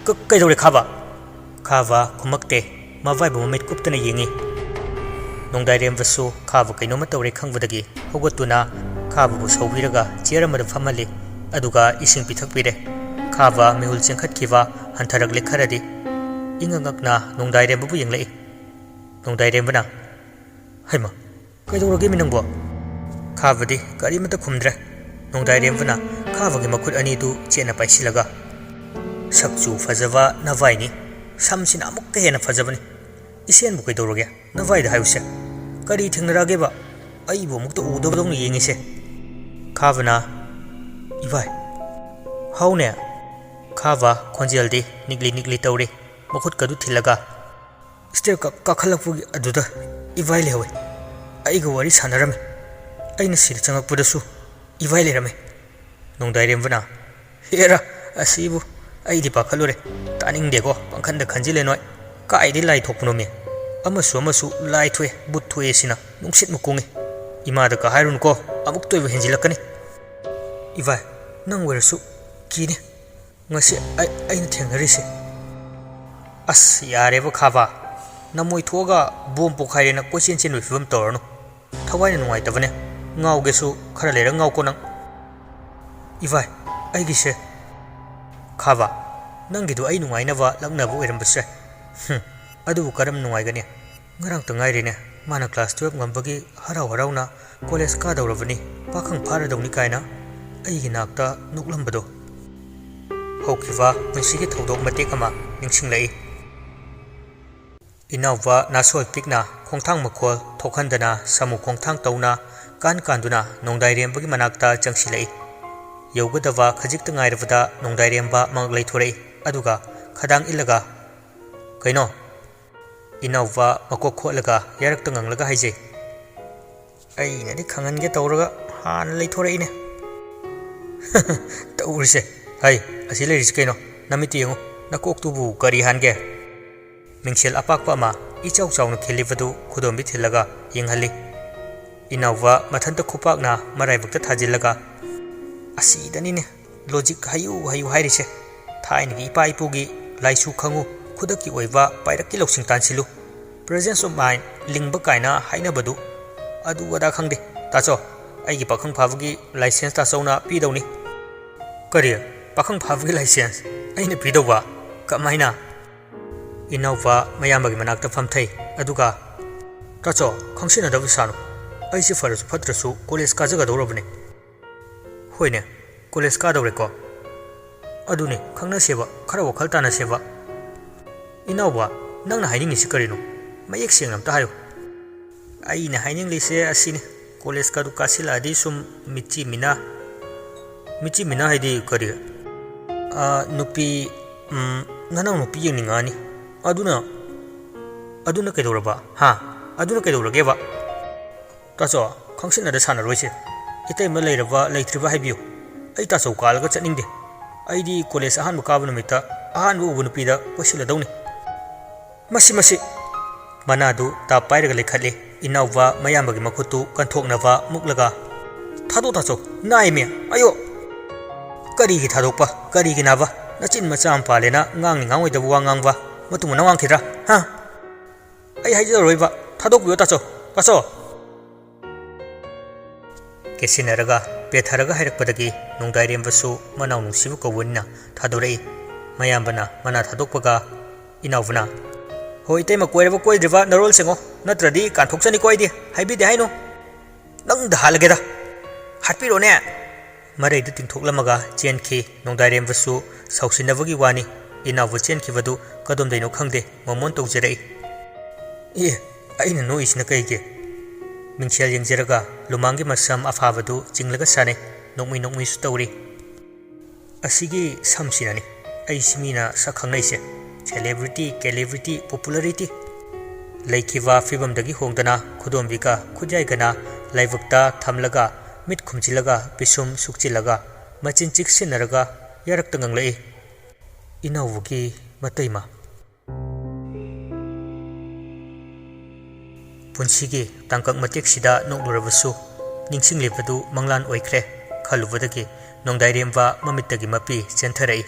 "ꯀ-, ꯀꯩꯗꯧꯔꯦ ꯈꯥꯕ?" ꯈꯥꯕ ꯈꯨꯝꯃꯛꯇꯦ꯫ ꯃꯕꯥꯏꯕꯨ ꯃꯃꯤꯠ ꯀꯨꯞꯇꯅ ꯌꯦꯡꯉꯤ꯫ ꯅꯣꯡꯗꯥꯏꯔꯦꯝꯕꯁꯨ ꯈꯥꯕ ꯀꯩꯅꯣꯝꯃ ꯇꯧꯔꯦ ꯈꯪꯕꯗꯒꯤ ꯍꯧꯒꯠꯇꯨꯅ ꯈꯥꯕꯕꯨ ꯁꯧꯕꯤꯔꯒ ꯆꯤꯌꯔ ꯑꯃꯗ ꯐꯝꯍꯜꯂꯤ꯫ ꯑꯗꯨꯒ ꯏꯁꯤꯡ ꯄꯤꯊꯛꯄꯤꯔꯦ꯫ ꯈꯥꯕ ꯃꯤꯍꯨꯜ ꯆꯦꯟꯈꯠꯈꯤꯕ ꯍꯟꯊꯔꯛꯂꯦ ꯈꯔꯗꯤ꯫ ꯏꯉꯛ ꯉꯛꯅ ꯅꯣꯡꯗꯥꯏꯔꯦꯝꯕꯕꯨ ꯌꯦꯡꯂꯛꯏ꯫ ꯅꯣꯡꯗꯥꯏꯔꯦꯝꯕꯅ, "ꯍꯩꯃ, ꯀꯩꯗꯧꯔꯒꯦꯃꯤ ꯅꯪꯕꯣ?" ꯈꯥꯕꯗꯤ ꯀꯔꯤꯃꯠꯇ ꯈꯨꯝꯗ꯭ꯔꯦ꯫ ꯅꯣꯡꯗꯥꯏꯔꯦꯝꯕꯅ ꯈꯥꯕꯒꯤ ꯃꯈꯨꯠ ꯑꯅꯤꯗꯨ ꯆꯦꯠꯅ ꯄꯥꯏꯁꯤꯜꯂꯒ, "ꯁꯛꯁꯨ ꯐꯖꯕ ꯅꯚꯥꯏꯅꯤ, ꯁꯝꯁꯤꯅ ꯑꯃꯨꯛꯀ ꯍꯦꯟꯅ ꯐꯖꯕꯅꯤ꯫ ꯏꯁꯦꯟꯕꯨ ꯀꯩꯗꯧꯔꯒꯦ? ꯅꯚꯥꯏꯗ ꯍꯥꯏꯌꯨꯁꯦ꯫ ꯀꯔꯤ ꯊꯦꯡꯅꯔꯛꯑꯒꯦꯕ? ꯑꯩꯕꯨ ꯑꯃꯨꯛꯇ ꯎꯗꯕꯗꯧꯅ ꯌꯦꯡꯉꯤꯁꯦ?" ꯈꯥꯕꯅ, "ꯏꯚꯥꯏ, ꯍꯥꯎꯅꯦ?" ꯈꯥꯕ ꯈꯣꯟꯖꯦꯜꯗꯤ ꯅꯤꯛꯂꯤ ꯅꯤꯛꯂꯤ ꯇꯧꯔꯤ꯫ ꯃꯈꯨꯠꯀꯗꯨ ꯊꯤꯜꯂꯒ, "ꯁ꯭ꯇꯦꯌꯔ ꯀꯥ-, ꯀꯥꯈꯠꯂꯛꯄꯒꯤ ꯑꯗꯨꯗ ꯏꯚꯥꯏ ꯂꯩꯍꯧꯋꯦ꯫ ꯑꯩꯒ ꯋꯥꯔꯤ ꯁꯥꯟꯅꯔꯝꯃꯤ꯫ ꯑꯩꯅ ꯁꯤꯗ ꯆꯪꯉꯛꯄꯗꯁꯨ ꯏꯚꯥꯏ ꯂꯩꯔꯝꯃꯦ꯫" ꯅꯣꯡꯗꯥꯏꯔꯦꯝꯕꯅ, "ꯍꯦꯔꯥ, ꯑꯁꯤꯕꯨ ꯑꯩꯗꯤ ꯄꯥꯈꯠꯂꯨꯔꯦ꯫ ꯇꯥꯅꯤꯡꯗꯦꯀꯣ, ꯄꯪꯈꯟꯗ ꯈꯟꯖꯤꯜꯂꯦ ꯅꯣꯏ꯫ ꯀꯥꯏꯗꯩ ꯂꯥꯏ ꯊꯣꯛꯄꯅꯣꯃꯤ? ꯑꯃꯁꯨ ꯑꯃꯁꯨ ꯂꯥꯏ ꯊꯣꯛꯑꯦ, ꯚꯨꯠ ꯊꯣꯛꯑꯦ ꯁꯤꯅ ꯅꯨꯡꯁꯤꯠ ꯃꯨꯛ ꯀꯨꯡꯉꯤ꯫ ꯏꯃꯥꯗꯒ ꯍꯥꯏꯔꯨꯅꯨꯀꯣ, ꯑꯃꯨꯛꯇ ꯑꯣꯏꯕ ꯍꯦꯟꯖꯤꯜꯂꯛꯀꯅꯤ꯫" "ꯏꯚꯥꯏ, ꯅꯪ ꯑꯣꯏꯔꯁꯨ ꯀꯤꯅꯤ꯫ ꯉꯁꯤ ꯑꯩ-, ꯑꯩꯅ ꯊꯦꯡꯅꯔꯤꯁꯦ꯫ ꯑꯁ, ꯌꯥꯔꯦꯕ ꯈꯥꯕ꯫ ꯅꯃꯣꯏ ꯊꯣꯛꯑꯒ ꯕꯣꯝ ꯄꯣꯈꯥꯏꯔꯦꯅ ꯀꯣꯏꯆꯦꯟ ꯆꯦꯟꯕꯒꯤ ꯐꯤꯕꯝ ꯇꯧꯔꯅꯨ꯫ ꯊꯋꯥꯏꯅ ꯅꯨꯡꯉꯥꯏꯇꯕꯅꯦ꯫ ꯉꯥꯎꯒꯦꯁꯨ ꯈꯔ ꯂꯩꯔ ꯉꯥꯎꯀꯣ ꯅꯪ꯫ ꯏꯚꯥꯏ, ꯑꯩꯒꯤꯁꯦ꯫ ꯈꯥꯕ, ꯅꯪꯒꯤꯗꯣ ꯑꯩ ꯅꯨꯡꯉꯥꯏꯅꯕ ꯂꯛꯅꯕ ꯑꯣꯏꯔꯝꯕꯁꯨ ꯌꯥꯏ꯫ ꯍꯨꯝ, ꯑꯗꯨꯕꯨ ꯀꯔꯝ ꯅꯨꯡꯉꯥꯏꯒꯅꯤ? ꯉꯔꯥꯡꯇ ꯉꯥꯏꯔꯤꯅꯦ, ꯃꯥꯅ class twelve ꯉꯝꯕꯒꯤ ꯍꯔꯥꯎ ꯍꯔꯥꯎꯅ college ꯀꯥꯗꯧꯔꯕꯅꯤ, ꯄꯥꯈꯪ ꯐꯥꯔꯗꯧꯅꯤ ꯀꯥꯏꯅ ꯑꯩꯒꯤ ꯅꯥꯛꯇ ꯅꯣꯛꯂꯝꯕꯗꯣ꯫ ꯍꯧꯈꯤꯕ ꯄꯨꯟꯁꯤꯒꯤ ꯊꯧꯗꯣꯛ ꯃꯇꯦꯛ ꯑꯃ ꯅꯤꯡꯁꯤꯡꯂꯛꯏ꯫ ꯏꯅꯥꯎꯕ ꯅꯥꯁꯣꯏ ꯄꯤꯛꯅ ꯈꯣꯡꯊꯥꯡ ꯃꯈꯣꯜ ꯊꯣꯛꯍꯟꯗꯅ ꯁꯥꯃꯨ ꯈꯣꯡꯊꯥꯡ ꯇꯧꯅ ꯀꯥꯟ ꯀꯥꯟꯗꯨꯅ ꯅꯣꯡꯗꯥꯏꯔꯦꯝꯕꯒꯤ ꯃꯅꯥꯛꯇ ꯆꯪꯁꯤꯜꯂꯛꯏ꯫ ꯌꯧꯒꯗꯕ ꯈꯖꯤꯛꯇ ꯉꯥꯏꯔꯕꯗ ꯅꯣꯡꯗꯥꯏꯔꯦꯝꯕ ꯃꯉꯛ ꯂꯩꯊꯣꯔꯛꯏ, ꯑꯗꯨꯒ ꯈꯗꯥꯡ ꯏꯜꯂꯒ, "ꯀꯩꯅꯣ?" ꯏꯅꯥꯎꯕ ꯃꯀꯣꯛ ꯈꯣꯠꯂꯒ ꯌꯥꯔꯛꯇ ꯉꯪꯂꯒ ꯍꯥꯏꯖꯩ꯫ ꯑꯩꯅꯗꯤ ꯈꯪꯍꯟꯒꯦ ꯇꯧꯔꯒ ꯍꯥꯟꯅ ꯂꯩꯊꯣꯔꯛꯏꯅꯦ꯫ ꯇꯧꯔꯤꯁꯦ꯫ ꯍꯩ, ꯑꯁꯤ ꯂꯩꯔꯤꯁꯤ ꯀꯩꯅꯣ? ꯅꯃꯤꯠꯇꯨ ꯌꯦꯡꯉꯨ꯫ ꯅꯀꯣꯛꯇꯨꯕꯨ ꯀꯔꯤ ꯍꯥꯟꯒꯦ? ꯃꯤꯡꯁꯦꯜ ꯑꯄꯥꯛꯄ ꯑꯃ ꯏꯆꯥꯎ ꯆꯥꯎꯅ ꯈꯤꯜꯂꯤꯕꯗꯨ ꯈꯨꯗꯣꯝꯕꯤ ꯊꯤꯜꯂꯒ ꯌꯦꯡꯍꯜꯂꯤ꯫ ꯏꯅꯥꯎꯕ ꯃꯊꯟꯇ ꯈꯨꯄꯥꯛꯅ ꯃꯔꯥꯏꯕꯛꯇ ꯊꯥꯖꯤꯜꯂꯒ, "ꯑꯁꯤꯗꯅꯤꯅꯦ logic ꯍꯩꯌꯨ ꯍꯩꯌꯨ ꯍꯥꯏꯔꯤꯁꯦ꯫ ꯊꯥꯏꯅꯒꯤ ꯏꯄꯥ ꯏꯄꯨꯒꯤ ꯂꯥꯏꯁꯨ ꯈꯪꯉꯨ, ꯈꯨꯗꯛꯀꯤ ꯑꯣꯏꯕ ꯄꯥꯏꯔꯛꯀꯤ ꯂꯧꯁꯤꯡ ꯇꯥꯟꯁꯤꯜꯂꯨ꯫ Presence of mind ꯂꯤꯡꯕ ꯀꯥꯏꯅ ꯍꯥꯏꯅꯕꯗꯨ ꯑꯗꯨ ꯑꯗꯥ ꯈꯪꯗꯦ꯫ ꯇꯥꯆꯧ, ꯑꯩꯒꯤ ꯄꯥꯈꯪ ꯐꯥꯕꯒꯤ license ꯇꯥꯆꯧꯅ ꯄꯤꯗꯧꯅꯤ꯫" "ꯀꯔꯤ? ꯄꯥꯈꯪ ꯐꯥꯕꯒꯤ license ꯑꯩꯅ ꯄꯤꯗꯧꯕ? ꯀꯃꯥꯏꯅ?" ꯏꯅꯥꯎꯄꯥ ꯃꯌꯥꯝꯕꯒꯤ ꯃꯅꯥꯛꯇ ꯐꯝꯊꯩ, ꯑꯗꯨꯒ, "ꯇꯥꯆꯧ, ꯈꯪꯁꯤꯟꯅꯗꯕ ꯁꯥꯅꯨ꯫ ꯑꯩꯁꯦ ꯐꯔꯁꯨ ꯐꯠꯇ꯭ꯔꯁꯨ college ꯀꯥꯖꯒꯗꯧꯔꯕꯅꯦ꯫" "ꯍꯣꯏꯅꯦ, college ꯀꯥꯗꯧꯔꯦꯀꯣ꯫ ꯑꯗꯨꯅꯦ, ꯈꯪꯅꯁꯦꯕ, ꯈꯔ ꯋꯥꯈꯜ ꯇꯥꯅꯁꯦꯕ꯫" "ꯏꯅꯥꯎꯕ, ꯅꯪꯅ ꯍꯥꯏꯅꯤꯡꯉꯤꯁꯤ ꯀꯔꯤꯅꯣ? ꯃꯌꯦꯛ ꯁꯦꯡꯅ ꯑꯝꯇ ꯍꯥꯏꯌꯨ꯫" "ꯑꯩꯅ ꯍꯥꯏꯅꯤꯡꯂꯤꯁꯦ ꯑꯁꯤꯅꯤ, college ꯀꯥꯗꯨ ꯀꯥꯁꯤꯜꯂꯛꯑꯗꯤ ꯁꯨꯝ ꯃꯤꯠꯆꯤ ꯃꯤꯅꯥ꯫" "ꯃꯤꯠꯆꯤ ꯃꯤꯅꯥ ꯍꯥꯏꯗꯤ ꯀꯔꯤ?" "ꯑ, ꯅꯨꯄꯤ, ꯎꯝ, ꯅꯅꯥꯎ ꯅꯨꯄꯤ ꯌꯦꯡꯅꯤꯡꯉꯛꯑꯅꯤ꯫" "ꯑꯗꯨꯅ, ꯑꯗꯨꯅ ꯀꯩꯗꯧꯔꯕ? ꯍꯥ? ꯑꯗꯨꯅ ꯀꯩꯗꯧꯔꯒꯦꯕ?" "ꯇꯥꯆꯧ, ꯈꯪꯁꯤꯟꯅꯗ ꯁꯥꯟꯅꯔꯣꯏꯁꯦ꯫ ꯏꯇꯩꯃ ꯂꯩꯔꯕ ꯂꯩꯇ꯭ꯔꯤꯕ ꯍꯥꯏꯕꯤꯌꯨ꯫ ꯑꯩ ꯇꯥꯆꯧ ꯀꯥꯜꯂꯒ ꯆꯠꯅꯤꯡꯗꯦ꯫ ꯑꯩꯗꯤ college ꯑꯍꯥꯟꯕ ꯀꯥꯕ ꯅꯨꯃꯤꯠꯇ ꯑꯍꯥꯟꯕ ꯎꯕ ꯅꯨꯄꯤꯗ ꯀꯣꯏꯁꯤꯜꯂꯗꯧꯅꯤ꯫" "ꯃꯁꯤ, ꯃꯁꯤ!" ꯃꯅꯥꯗꯨ ꯇꯥꯞ ꯄꯥꯏꯔꯒ ꯂꯩꯈꯠꯂꯤ꯫ ꯏꯅꯥꯎꯕ ꯃꯌꯥꯝꯕꯒꯤ ꯃꯈꯨꯠꯇꯨ ꯀꯟꯊꯣꯛꯅꯕ ꯃꯨꯛꯂꯒ, "ꯊꯥꯗꯣꯛ ꯇꯥꯆꯧ, ꯅꯥꯏꯃꯤ, ꯑꯌꯣ!" "ꯀꯔꯤꯒꯤ ꯊꯥꯗꯣꯛꯄ? ꯀꯔꯤꯒꯤ ꯅꯥꯕ? ꯅꯆꯤꯟ ꯃꯆꯥ ꯑꯃ ꯄꯥꯜꯂꯦꯅ ꯉꯥꯡꯅꯤ ꯉꯥꯡꯉꯣꯏꯗꯕ ꯋꯥ ꯉꯥꯡꯕ ꯃꯇꯨꯡ ꯃꯅꯥꯎ ꯉꯥꯡꯈꯤꯗ꯭ꯔꯥ? ꯍꯥ? ꯑꯩ ꯍꯥꯏꯖꯔꯔꯣꯏꯕ꯫ ꯊꯥꯗꯣꯛꯄꯤꯌꯣ ꯇꯥꯆꯧ꯫ ꯇꯥꯆꯧ!" ꯀꯦꯠꯁꯤꯟꯅꯔꯒ, ꯄꯦꯊꯔꯒ ꯍꯥꯏꯔꯛꯄꯗꯒꯤ ꯅꯣꯡꯗꯥꯏꯔꯦꯝꯕꯁꯨ ꯃꯅꯥꯎ ꯅꯨꯡꯁꯤꯕ ꯀꯧꯕꯅꯤꯅ ꯊꯥꯗꯣꯔꯛꯏ꯫ ꯃꯌꯥꯝꯕꯅ ꯃꯅꯥ ꯊꯥꯗꯣꯛꯄꯒ ꯏꯅꯥꯎꯕꯅ, "ꯍꯣ ꯏꯇꯩꯃ, ꯀꯣꯏꯔꯕ ꯀꯣꯏꯗ꯭ꯔꯤꯕ ꯅꯔꯣꯜ ꯁꯦꯡꯉꯣ, ꯅꯠꯇ꯭ꯔꯗꯤ ꯀꯥꯟꯊꯣꯛꯆꯅꯤꯀꯣ ꯑꯩꯗꯤ, ꯍꯥꯏꯕꯤꯗꯦ ꯍꯥꯏꯅꯨ꯫ ꯅꯪꯗ ꯍꯥꯠꯂꯒꯦꯗ, ꯍꯥꯠꯄꯤꯔꯣꯅꯦ!" ꯃꯔꯩꯗꯨ ꯇꯤꯡꯊꯣꯛꯂꯝꯃꯒ ꯆꯦꯟꯈꯤ꯫ ꯅꯣꯡꯗꯥꯏꯔꯦꯝꯕꯁꯨ ꯁꯥꯎꯁꯤꯟꯅꯕꯒꯤ ꯋꯥꯅꯤ, ꯏꯅꯥꯎꯕ ꯆꯦꯟꯈꯤꯕꯗꯨ ꯀꯗꯣꯝꯗꯩꯅꯣ ꯈꯪꯗꯦ, ꯃꯣꯃꯣꯟ ꯇꯧꯖꯔꯛꯏ꯫ "ꯑꯦ, ꯑꯩꯅ ꯅꯣꯛꯏꯁꯤꯅ ꯀꯩꯒꯤ?" ꯃꯤꯡꯁꯦꯜ ꯌꯦꯡꯖꯔꯒ ꯂꯨꯃꯥꯡꯒꯤ ꯃꯁꯝ ꯑꯐꯥꯕꯗꯨ ꯆꯤꯡꯂꯒ ꯁꯥꯟꯅꯩ, ꯅꯣꯛꯃꯤ ꯅꯣꯛꯃꯤꯁꯨ ꯇꯧꯔꯤ꯫ "ꯑꯁꯤꯒꯤ ꯁꯝꯁꯤꯅꯅꯤ ꯑꯩꯁꯤ ꯃꯤꯅ ꯁꯛ ꯈꯪꯅꯩꯁꯦ꯫ Celebrity, ꯀꯦꯂꯦꯕ꯭ꯔꯤꯇꯤ, popularity. ꯂꯩꯈꯤꯕ ꯐꯤꯕꯝꯗꯒꯤ ꯍꯣꯡꯗꯅ ꯈꯨꯗꯣꯝꯕꯤꯒ ꯈꯨꯠꯌꯥꯏꯒꯅ ꯂꯥꯏꯕꯛꯇ ꯊꯝꯂꯒ, ꯃꯤꯠ ꯈꯨꯝꯖꯤꯜꯂꯒ, ꯄꯤꯁꯨꯝ ꯁꯨꯛꯆꯤꯜꯂꯒ, ꯃꯆꯤꯟ ꯆꯤꯛꯁꯤꯟꯅꯔꯒ ꯌꯥꯔꯛꯇ ꯉꯥꯡꯂꯛꯏ, ꯏꯅꯥꯎꯕꯒꯤ ꯃꯇꯩꯃ꯫ ꯄꯨꯟꯁꯤꯒꯤ ꯇꯥꯡꯀꯛ ꯃꯇꯦꯛꯁꯤꯗ ꯅꯣꯛꯂꯨꯔꯕꯁꯨ, ꯅꯤꯡꯁꯤꯡꯂꯤꯕꯗꯨ ꯃꯪꯂꯥꯟ ꯑꯣꯏꯈ꯭ꯔꯦ ꯈꯜꯂꯨꯕꯗꯒꯤ ꯅꯣꯡꯗꯥꯏꯔꯦꯝꯕ ꯃꯃꯤꯠꯇꯒꯤ ꯃꯄꯤ ꯆꯦꯟꯊꯔꯛꯏ꯫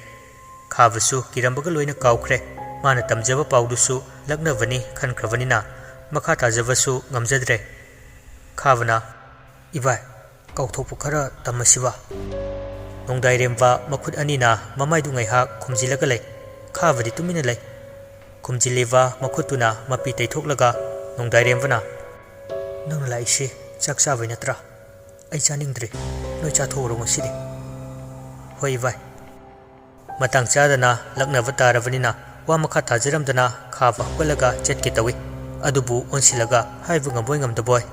ꯈꯥꯕꯁꯨ ꯀꯤꯔꯝꯕꯒ ꯂꯣꯏꯅ ꯀꯥꯎꯈ꯭ꯔꯦ꯫ ꯃꯥꯅ ꯇꯝꯖꯕ ꯄꯥꯎꯗꯨꯁꯨ ꯂꯛꯅꯕꯅꯤ ꯈꯟꯈ꯭ꯔꯕꯅꯤꯅ ꯃꯈꯥ ꯇꯥꯖꯕꯁꯨ ꯉꯝꯖꯗ꯭ꯔꯦ꯫ ꯈꯥꯕꯅ, "ꯏꯕꯥꯏ, ꯀꯥꯎꯊꯣꯛꯄ ꯈꯔ ꯇꯝꯃꯁꯤꯕ?" ꯅꯣꯡꯗꯥꯏꯔꯦꯝꯕ ꯃꯈꯨꯠ ꯑꯅꯤꯅ ꯃꯃꯥꯏꯗꯨ ꯉꯥꯏꯍꯥꯛ ꯈꯨꯝꯖꯤꯜꯂꯒ ꯂꯩ꯫ ꯈꯥꯕꯗꯤ ꯇꯨꯃꯤꯟꯅ ꯂꯩ꯫ ꯈꯨꯝꯖꯤꯜꯂꯤꯕ ꯃꯈꯨꯠꯇꯨꯅ ꯃꯄꯤ ꯇꯩꯊꯣꯛꯂꯒ ꯅꯣꯡꯗꯥꯏꯔꯦꯝꯕꯅ, "ꯅꯪꯅ ꯂꯥꯛꯏꯁꯤ ꯆꯥꯛ ꯆꯥꯕꯩ ꯅꯠꯇ꯭ꯔꯥ? ꯑꯩ ꯆꯥꯅꯤꯡꯗ꯭ꯔꯦ꯫ ꯅꯣꯏ ꯆꯥꯊꯣꯛꯎꯔꯣ ꯉꯁꯤꯗꯤ꯫" "ꯍꯣꯏ ꯏꯕꯥꯏ꯫" ꯃꯇꯥꯡ ꯆꯥꯗꯅ ꯂꯛꯅꯕ ꯇꯥꯔꯕꯅꯤꯅ ꯋꯥ ꯃꯈꯥ ꯇꯥꯖꯔꯝꯗꯅ ꯈꯥꯕ ꯍꯧꯒꯠꯂꯒ ꯆꯠꯀꯦ ꯇꯧꯏ꯫ ꯑꯗꯨꯕꯨ ꯑꯣꯟꯁꯤꯜꯂꯒ ꯍꯥꯏꯕ ꯉꯝꯕꯣꯏ ꯉꯝꯗꯕꯣꯏ,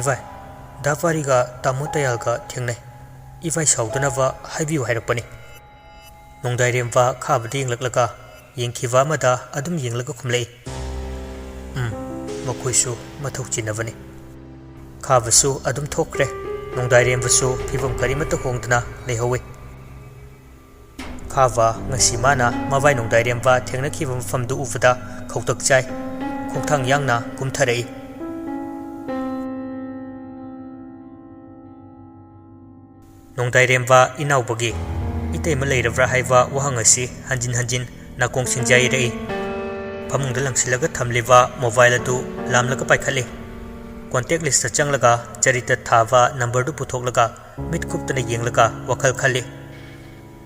"ꯏꯕꯥꯏ, ꯗꯥ ꯄꯥꯔꯤꯒ ꯇꯥꯃꯣ ꯇꯌꯥꯜꯒ ꯊꯦꯡꯅꯩ꯫ ꯏꯕꯥꯏ ꯁꯥꯎꯗꯅꯕ ꯍꯥꯏꯕꯤꯌꯨ ꯍꯥꯏꯔꯛꯄꯅꯤ꯫" ꯅꯣꯡꯗꯥꯏꯔꯦꯝꯕ ꯈꯥꯕꯗ ꯌꯦꯡꯂꯛꯂꯒ ꯌꯦꯡꯈꯤꯕ ꯑꯃꯗ ꯑꯗꯨꯝ ꯌꯦꯡꯂꯒ ꯈꯨꯝꯂꯛꯏ, "ꯎꯝ, ꯃꯈꯣꯏꯁꯨ ꯃꯊꯧ ꯆꯤꯟꯅꯕꯅꯤ꯫" ꯈꯥꯕꯁꯨ ꯑꯗꯨꯝ ꯊꯣꯛꯈ꯭ꯔꯦ꯫ ꯅꯣꯡꯗꯥꯏꯔꯦꯝꯕꯁꯨ ꯐꯤꯕꯝ ꯀꯔꯤꯃꯠꯇ ꯍꯣꯡꯗꯅ ꯂꯩꯍꯧꯏ꯫ ꯈꯥꯕ ꯉꯁꯤ ꯃꯥꯅ ꯃꯕꯥꯏ ꯅꯣꯡꯗꯥꯏꯔꯦꯝꯕ ꯊꯦꯡꯅꯈꯤꯕ ꯃꯐꯝꯗꯨ ꯎꯕꯗ ꯈꯧꯇꯛ ꯆꯥꯏ꯫ ꯈꯣꯡꯊꯥꯡ ꯌꯥꯡꯅ ꯀꯨꯝꯊꯔꯛꯏ꯫ ꯅꯣꯡꯗꯥꯏꯔꯦꯝꯕ ꯏꯅꯥꯎꯕꯒꯤ "ꯏꯇꯩꯃ ꯂꯩꯔꯕ꯭ꯔꯥ?" ꯍꯥꯏꯕ ꯋꯥꯍꯪ ꯑꯁꯤ ꯍꯟꯖꯤꯟ ꯍꯟꯖꯤꯟ ꯅꯥꯀꯣꯡ ꯁꯤꯡꯖꯥꯏꯔꯛꯏ꯫ ꯐꯃꯨꯡꯗ ꯂꯪꯁꯤꯜꯂꯒ ꯊꯝꯂꯤꯕ ꯃꯣꯕꯥꯏꯜ ꯑꯗꯨ ꯂꯥꯝꯂꯒ ꯄꯥꯏꯈꯠꯂꯤ꯫ ꯀꯣꯟꯇꯦꯛ ꯂꯤꯁꯇ ꯆꯪꯂꯒ ꯆꯔꯤꯇ ꯊꯥꯕ ꯅꯝꯕꯔꯗꯨ ꯄꯨꯊꯣꯛꯂꯒ ꯃꯤꯠ ꯀꯨꯞꯇꯅ ꯌꯦꯡꯂꯒ ꯋꯥꯈꯜ ꯈꯜꯂꯤ꯫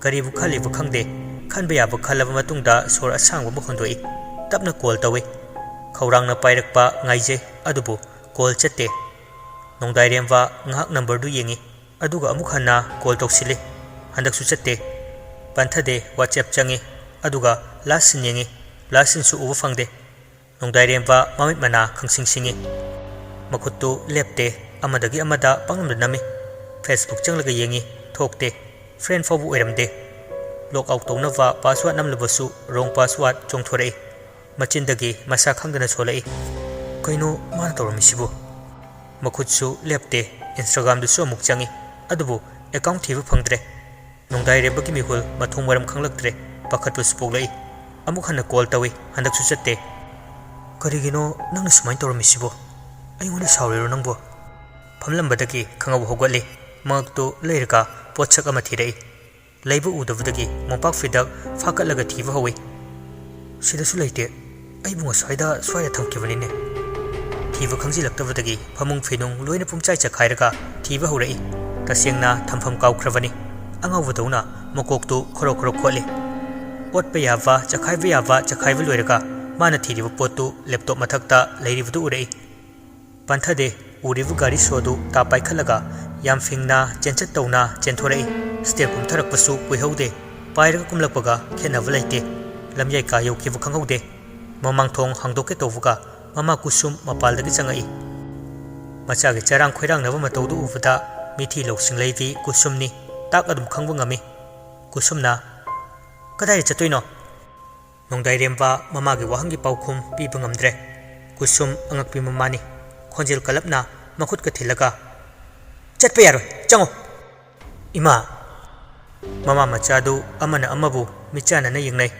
ꯀꯔꯤꯕꯨ ꯈꯜꯂꯤꯕ ꯈꯪꯗꯦ꯫ ꯈꯟꯕ ꯌꯥꯕ ꯈꯜꯂꯕ ꯃꯇꯨꯡꯗ ꯁꯣꯔ ꯑꯁꯥꯡꯕ ꯑꯃ ꯍꯣꯟꯗꯣꯛꯏ꯫ ꯇꯞꯅ ꯀꯣꯜ ꯇꯧꯏ꯫ ꯈꯧꯔꯥꯡꯅ ꯄꯥꯏꯔꯛꯄ ꯉꯥꯏꯖꯩ, ꯑꯗꯨꯕꯨ ꯀꯣꯜ ꯆꯠꯇꯦ꯫ ꯅꯣꯡꯗꯥꯏꯔꯦꯝꯕ ꯉꯥꯏꯍꯥꯛ ꯅꯝꯕꯔꯗꯨ ꯌꯦꯡꯏ, ꯑꯗꯨꯒ ꯑꯃꯨꯛ ꯍꯟꯅ ꯀꯣꯜ ꯇꯧꯁꯤꯜꯂꯤ꯫ ꯍꯟꯗꯛꯁꯨ ꯆꯠꯇꯦ꯫ ꯄꯟꯊꯗꯦ꯫ ꯋꯥꯆꯦꯞ ꯆꯪꯏ, ꯑꯗꯨꯒ ꯂꯥꯁ ꯁꯤꯟ ꯌꯦꯡꯏ꯫ ꯂꯥꯁ ꯁꯤꯟꯁꯨ ꯎꯕ ꯐꯪꯗꯦ꯫ ꯅꯣꯡꯗꯥꯏꯔꯦꯝꯕ ꯃꯃꯤꯠ ꯃꯅꯥ ꯈꯪꯁꯤꯡ ꯁꯤꯡꯏ꯫ ꯃꯈꯨꯠꯇꯨ ꯂꯦꯞꯇꯦ꯫ ꯑꯃꯗꯒꯤ ꯑꯃꯗ ꯄꯪꯅꯝꯗ ꯅꯝꯃꯤ꯫ Facebook ꯆꯪꯂꯒ ꯌꯦꯡꯏ, ꯊꯣꯛꯇꯦ꯫ ꯐ꯭ꯔꯦꯟ ꯐꯥꯎꯕ ꯑꯣꯏꯔꯝꯗꯦ꯫ ꯂꯣꯛ ꯑꯥꯎꯠ ꯇꯧꯅꯕ ꯄꯥꯁꯋꯥꯔꯗ ꯅꯝꯂꯨꯕꯁꯨ ꯔꯣꯡ ꯄꯥꯁꯋꯥꯔꯗ ꯆꯣꯡꯊꯣꯔꯛꯏ꯫ ꯃꯆꯤꯟꯗꯒꯤ ꯃꯁꯥ ꯈꯪꯗꯅ ꯁꯣꯜꯂꯛꯏ꯫ ꯀꯩꯅꯣ ꯃꯥꯅ ꯇꯧꯔꯝꯃꯤꯁꯤꯕꯨ? ꯃꯈꯨꯠꯁꯨ ꯂꯦꯞꯇꯦ꯫ Instagram ꯗꯁꯨ ꯑꯃꯨꯛ ꯆꯪꯏ꯫ ꯑꯗꯨꯕꯨ ꯑꯦꯀꯥꯎꯟ ꯊꯤꯕ ꯐꯪꯗ꯭ꯔꯦ꯫ ꯅꯣꯡꯗꯥꯏꯔꯦꯝꯕꯒꯤ ꯃꯤꯍꯨꯜ ꯃꯊꯣꯡ ꯃꯔꯝ ꯈꯪꯂꯛꯇ꯭ꯔꯦ꯫ ꯄꯥꯈꯠꯄꯁꯨ ꯄꯣꯛꯂꯛꯏ꯫ ꯑꯃꯨꯛ ꯍꯟꯅ ꯀꯣꯜ ꯇꯧꯏ꯫ ꯍꯟꯗꯛꯁꯨ ꯆꯠꯇꯦ꯫ ꯀꯔꯤꯒꯤꯅꯣ ꯅꯪꯅ ꯁꯨꯃꯥꯏꯅ ꯇꯧꯔꯝꯃꯤꯁꯤꯕꯣ? ꯑꯩꯉꯣꯟꯗ ꯁꯥꯎꯔꯤꯔꯣ ꯅꯪꯕꯣ? ꯐꯝꯂꯝꯕꯗꯒꯤ ꯈꯪꯍꯧ ꯍꯧꯒꯠꯂꯤ꯫ ꯃꯉꯛꯇꯨ ꯂꯩꯔꯒ ꯄꯣꯠꯁꯛ ꯑꯃ ꯊꯤꯔꯛꯏ꯫ ꯂꯩꯕ ꯎꯗꯕꯗꯒꯤ ꯃꯣꯝꯄꯥꯛ ꯐꯤꯗꯛ ꯐꯥꯀꯠꯂꯒ ꯊꯤꯕ ꯍꯧꯏ꯫ ꯁꯤꯗꯁꯨ ꯂꯩꯇꯦ꯫ ꯑꯩꯕꯨ ꯉꯁꯥꯏꯗ ꯁ꯭ꯋꯥꯏꯗ ꯊꯝꯈꯤꯕꯅꯤꯅꯦ꯫ ꯊꯤꯕ ꯈꯪꯖꯤꯜꯂꯛꯇꯕꯗꯒꯤ ꯐꯃꯨꯡ ꯐꯤꯅꯨꯡ ꯂꯣꯏꯅ ꯄꯨꯝꯆꯥꯏ ꯆꯈꯥꯏꯔꯒ ꯊꯤꯕ ꯍꯧꯔꯛꯏ꯫ ꯇꯁꯦꯡꯅ ꯊꯝꯐꯝ ꯀꯥꯎꯈ꯭ꯔꯕꯅꯤ꯫ ꯑꯉꯥꯎꯕꯗꯧꯅ ꯃꯀꯣꯛꯇꯨ ꯈꯣꯔꯣ ꯈꯣꯔꯣ ꯈꯣꯠꯂꯤ꯫ ꯑꯣꯠꯄ ꯌꯥꯕ, ꯆꯈꯥꯏꯕ ꯌꯥꯕ ꯆꯈꯥꯏꯕ ꯂꯣꯏꯔꯒ ꯃꯥꯅ ꯊꯤꯔꯤꯕ ꯄꯣꯠꯇꯨ ꯂꯦꯞꯇꯣꯞ ꯃꯊꯛꯇ ꯂꯩꯔꯤꯕꯗꯨ ꯎꯔꯛꯏ꯫ ꯄꯟꯊꯗꯦ꯫ ꯎꯔꯤꯕ ꯒꯥꯔꯤ ꯁꯣꯗꯨ ꯇꯥ ꯄꯥꯏꯈꯠꯂꯒ ꯌꯥꯝ ꯐꯤꯡꯅ ꯆꯦꯟꯆꯠ ꯇꯧꯅ ꯆꯦꯟꯊꯣꯔꯛꯏ꯫ ꯁ꯭ꯇꯦꯞ ꯀꯨꯝꯊꯔꯛꯄꯁꯨ ꯀꯨꯏꯍꯧꯗꯦ꯫ ꯄꯥꯏꯔꯒ ꯀꯨꯝꯂꯛꯄꯒ ꯈꯦꯠꯅꯕ ꯂꯩꯇꯦ꯫ ꯂꯝꯌꯥꯏ ꯀꯥ ꯌꯧꯈꯤꯕ ꯈꯪꯍꯧꯗꯦ꯫ ꯃꯃꯥꯡ ꯊꯣꯡ ꯍꯥꯡꯗꯣꯛꯀꯦ ꯇꯧꯕꯒ ꯃꯃꯥ ꯀꯨꯁꯨꯝ ꯃꯄꯥꯜꯗꯒꯤ ꯆꯪꯉꯛꯏ꯫ ꯃꯆꯥꯒꯤ ꯆꯔꯥꯡ ꯈꯣꯏꯔꯥꯡꯅꯕ ꯃꯇꯧꯗꯨ ꯎꯕꯗ ꯃꯤꯊꯤ ꯂꯧꯁꯤꯡ ꯂꯩꯕꯤ ꯀꯨꯁꯨꯝꯅꯤ꯫ ꯇꯥꯛ ꯑꯗꯨꯝ ꯈꯪꯕ ꯉꯝꯃꯤ꯫ ꯀꯨꯁꯨꯝꯅ, "ꯀꯗꯥꯏꯗ ꯆꯠꯇꯣꯏꯅꯣ?" ꯅꯣꯡꯗꯥꯏꯔꯦꯝꯕ ꯃꯃꯥꯒꯤ ꯋꯥꯍꯪꯒꯤ ꯄꯥꯎꯈꯨꯝ ꯄꯤꯕ ꯉꯝꯗ꯭ꯔꯦ꯫ ꯀꯨꯁꯨꯝ ꯑꯉꯛꯄꯤ ꯃꯃꯥꯅꯤ꯫ ꯈꯣꯟꯖꯦꯜ ꯀꯜꯂꯞꯅ ꯃꯈꯨꯠꯀ ꯊꯤꯜꯂꯒ, "ꯆꯠꯄ ꯌꯥꯔꯣꯏ, ꯆꯪꯉꯣ!" "ꯏꯃꯥ!" ꯃꯃꯥ ꯃꯆꯥꯗꯨ ꯑꯃꯅ ꯑꯃꯕꯨ ꯃꯤꯠꯆꯥꯟꯅꯅ ꯌꯦꯡꯅꯩ꯫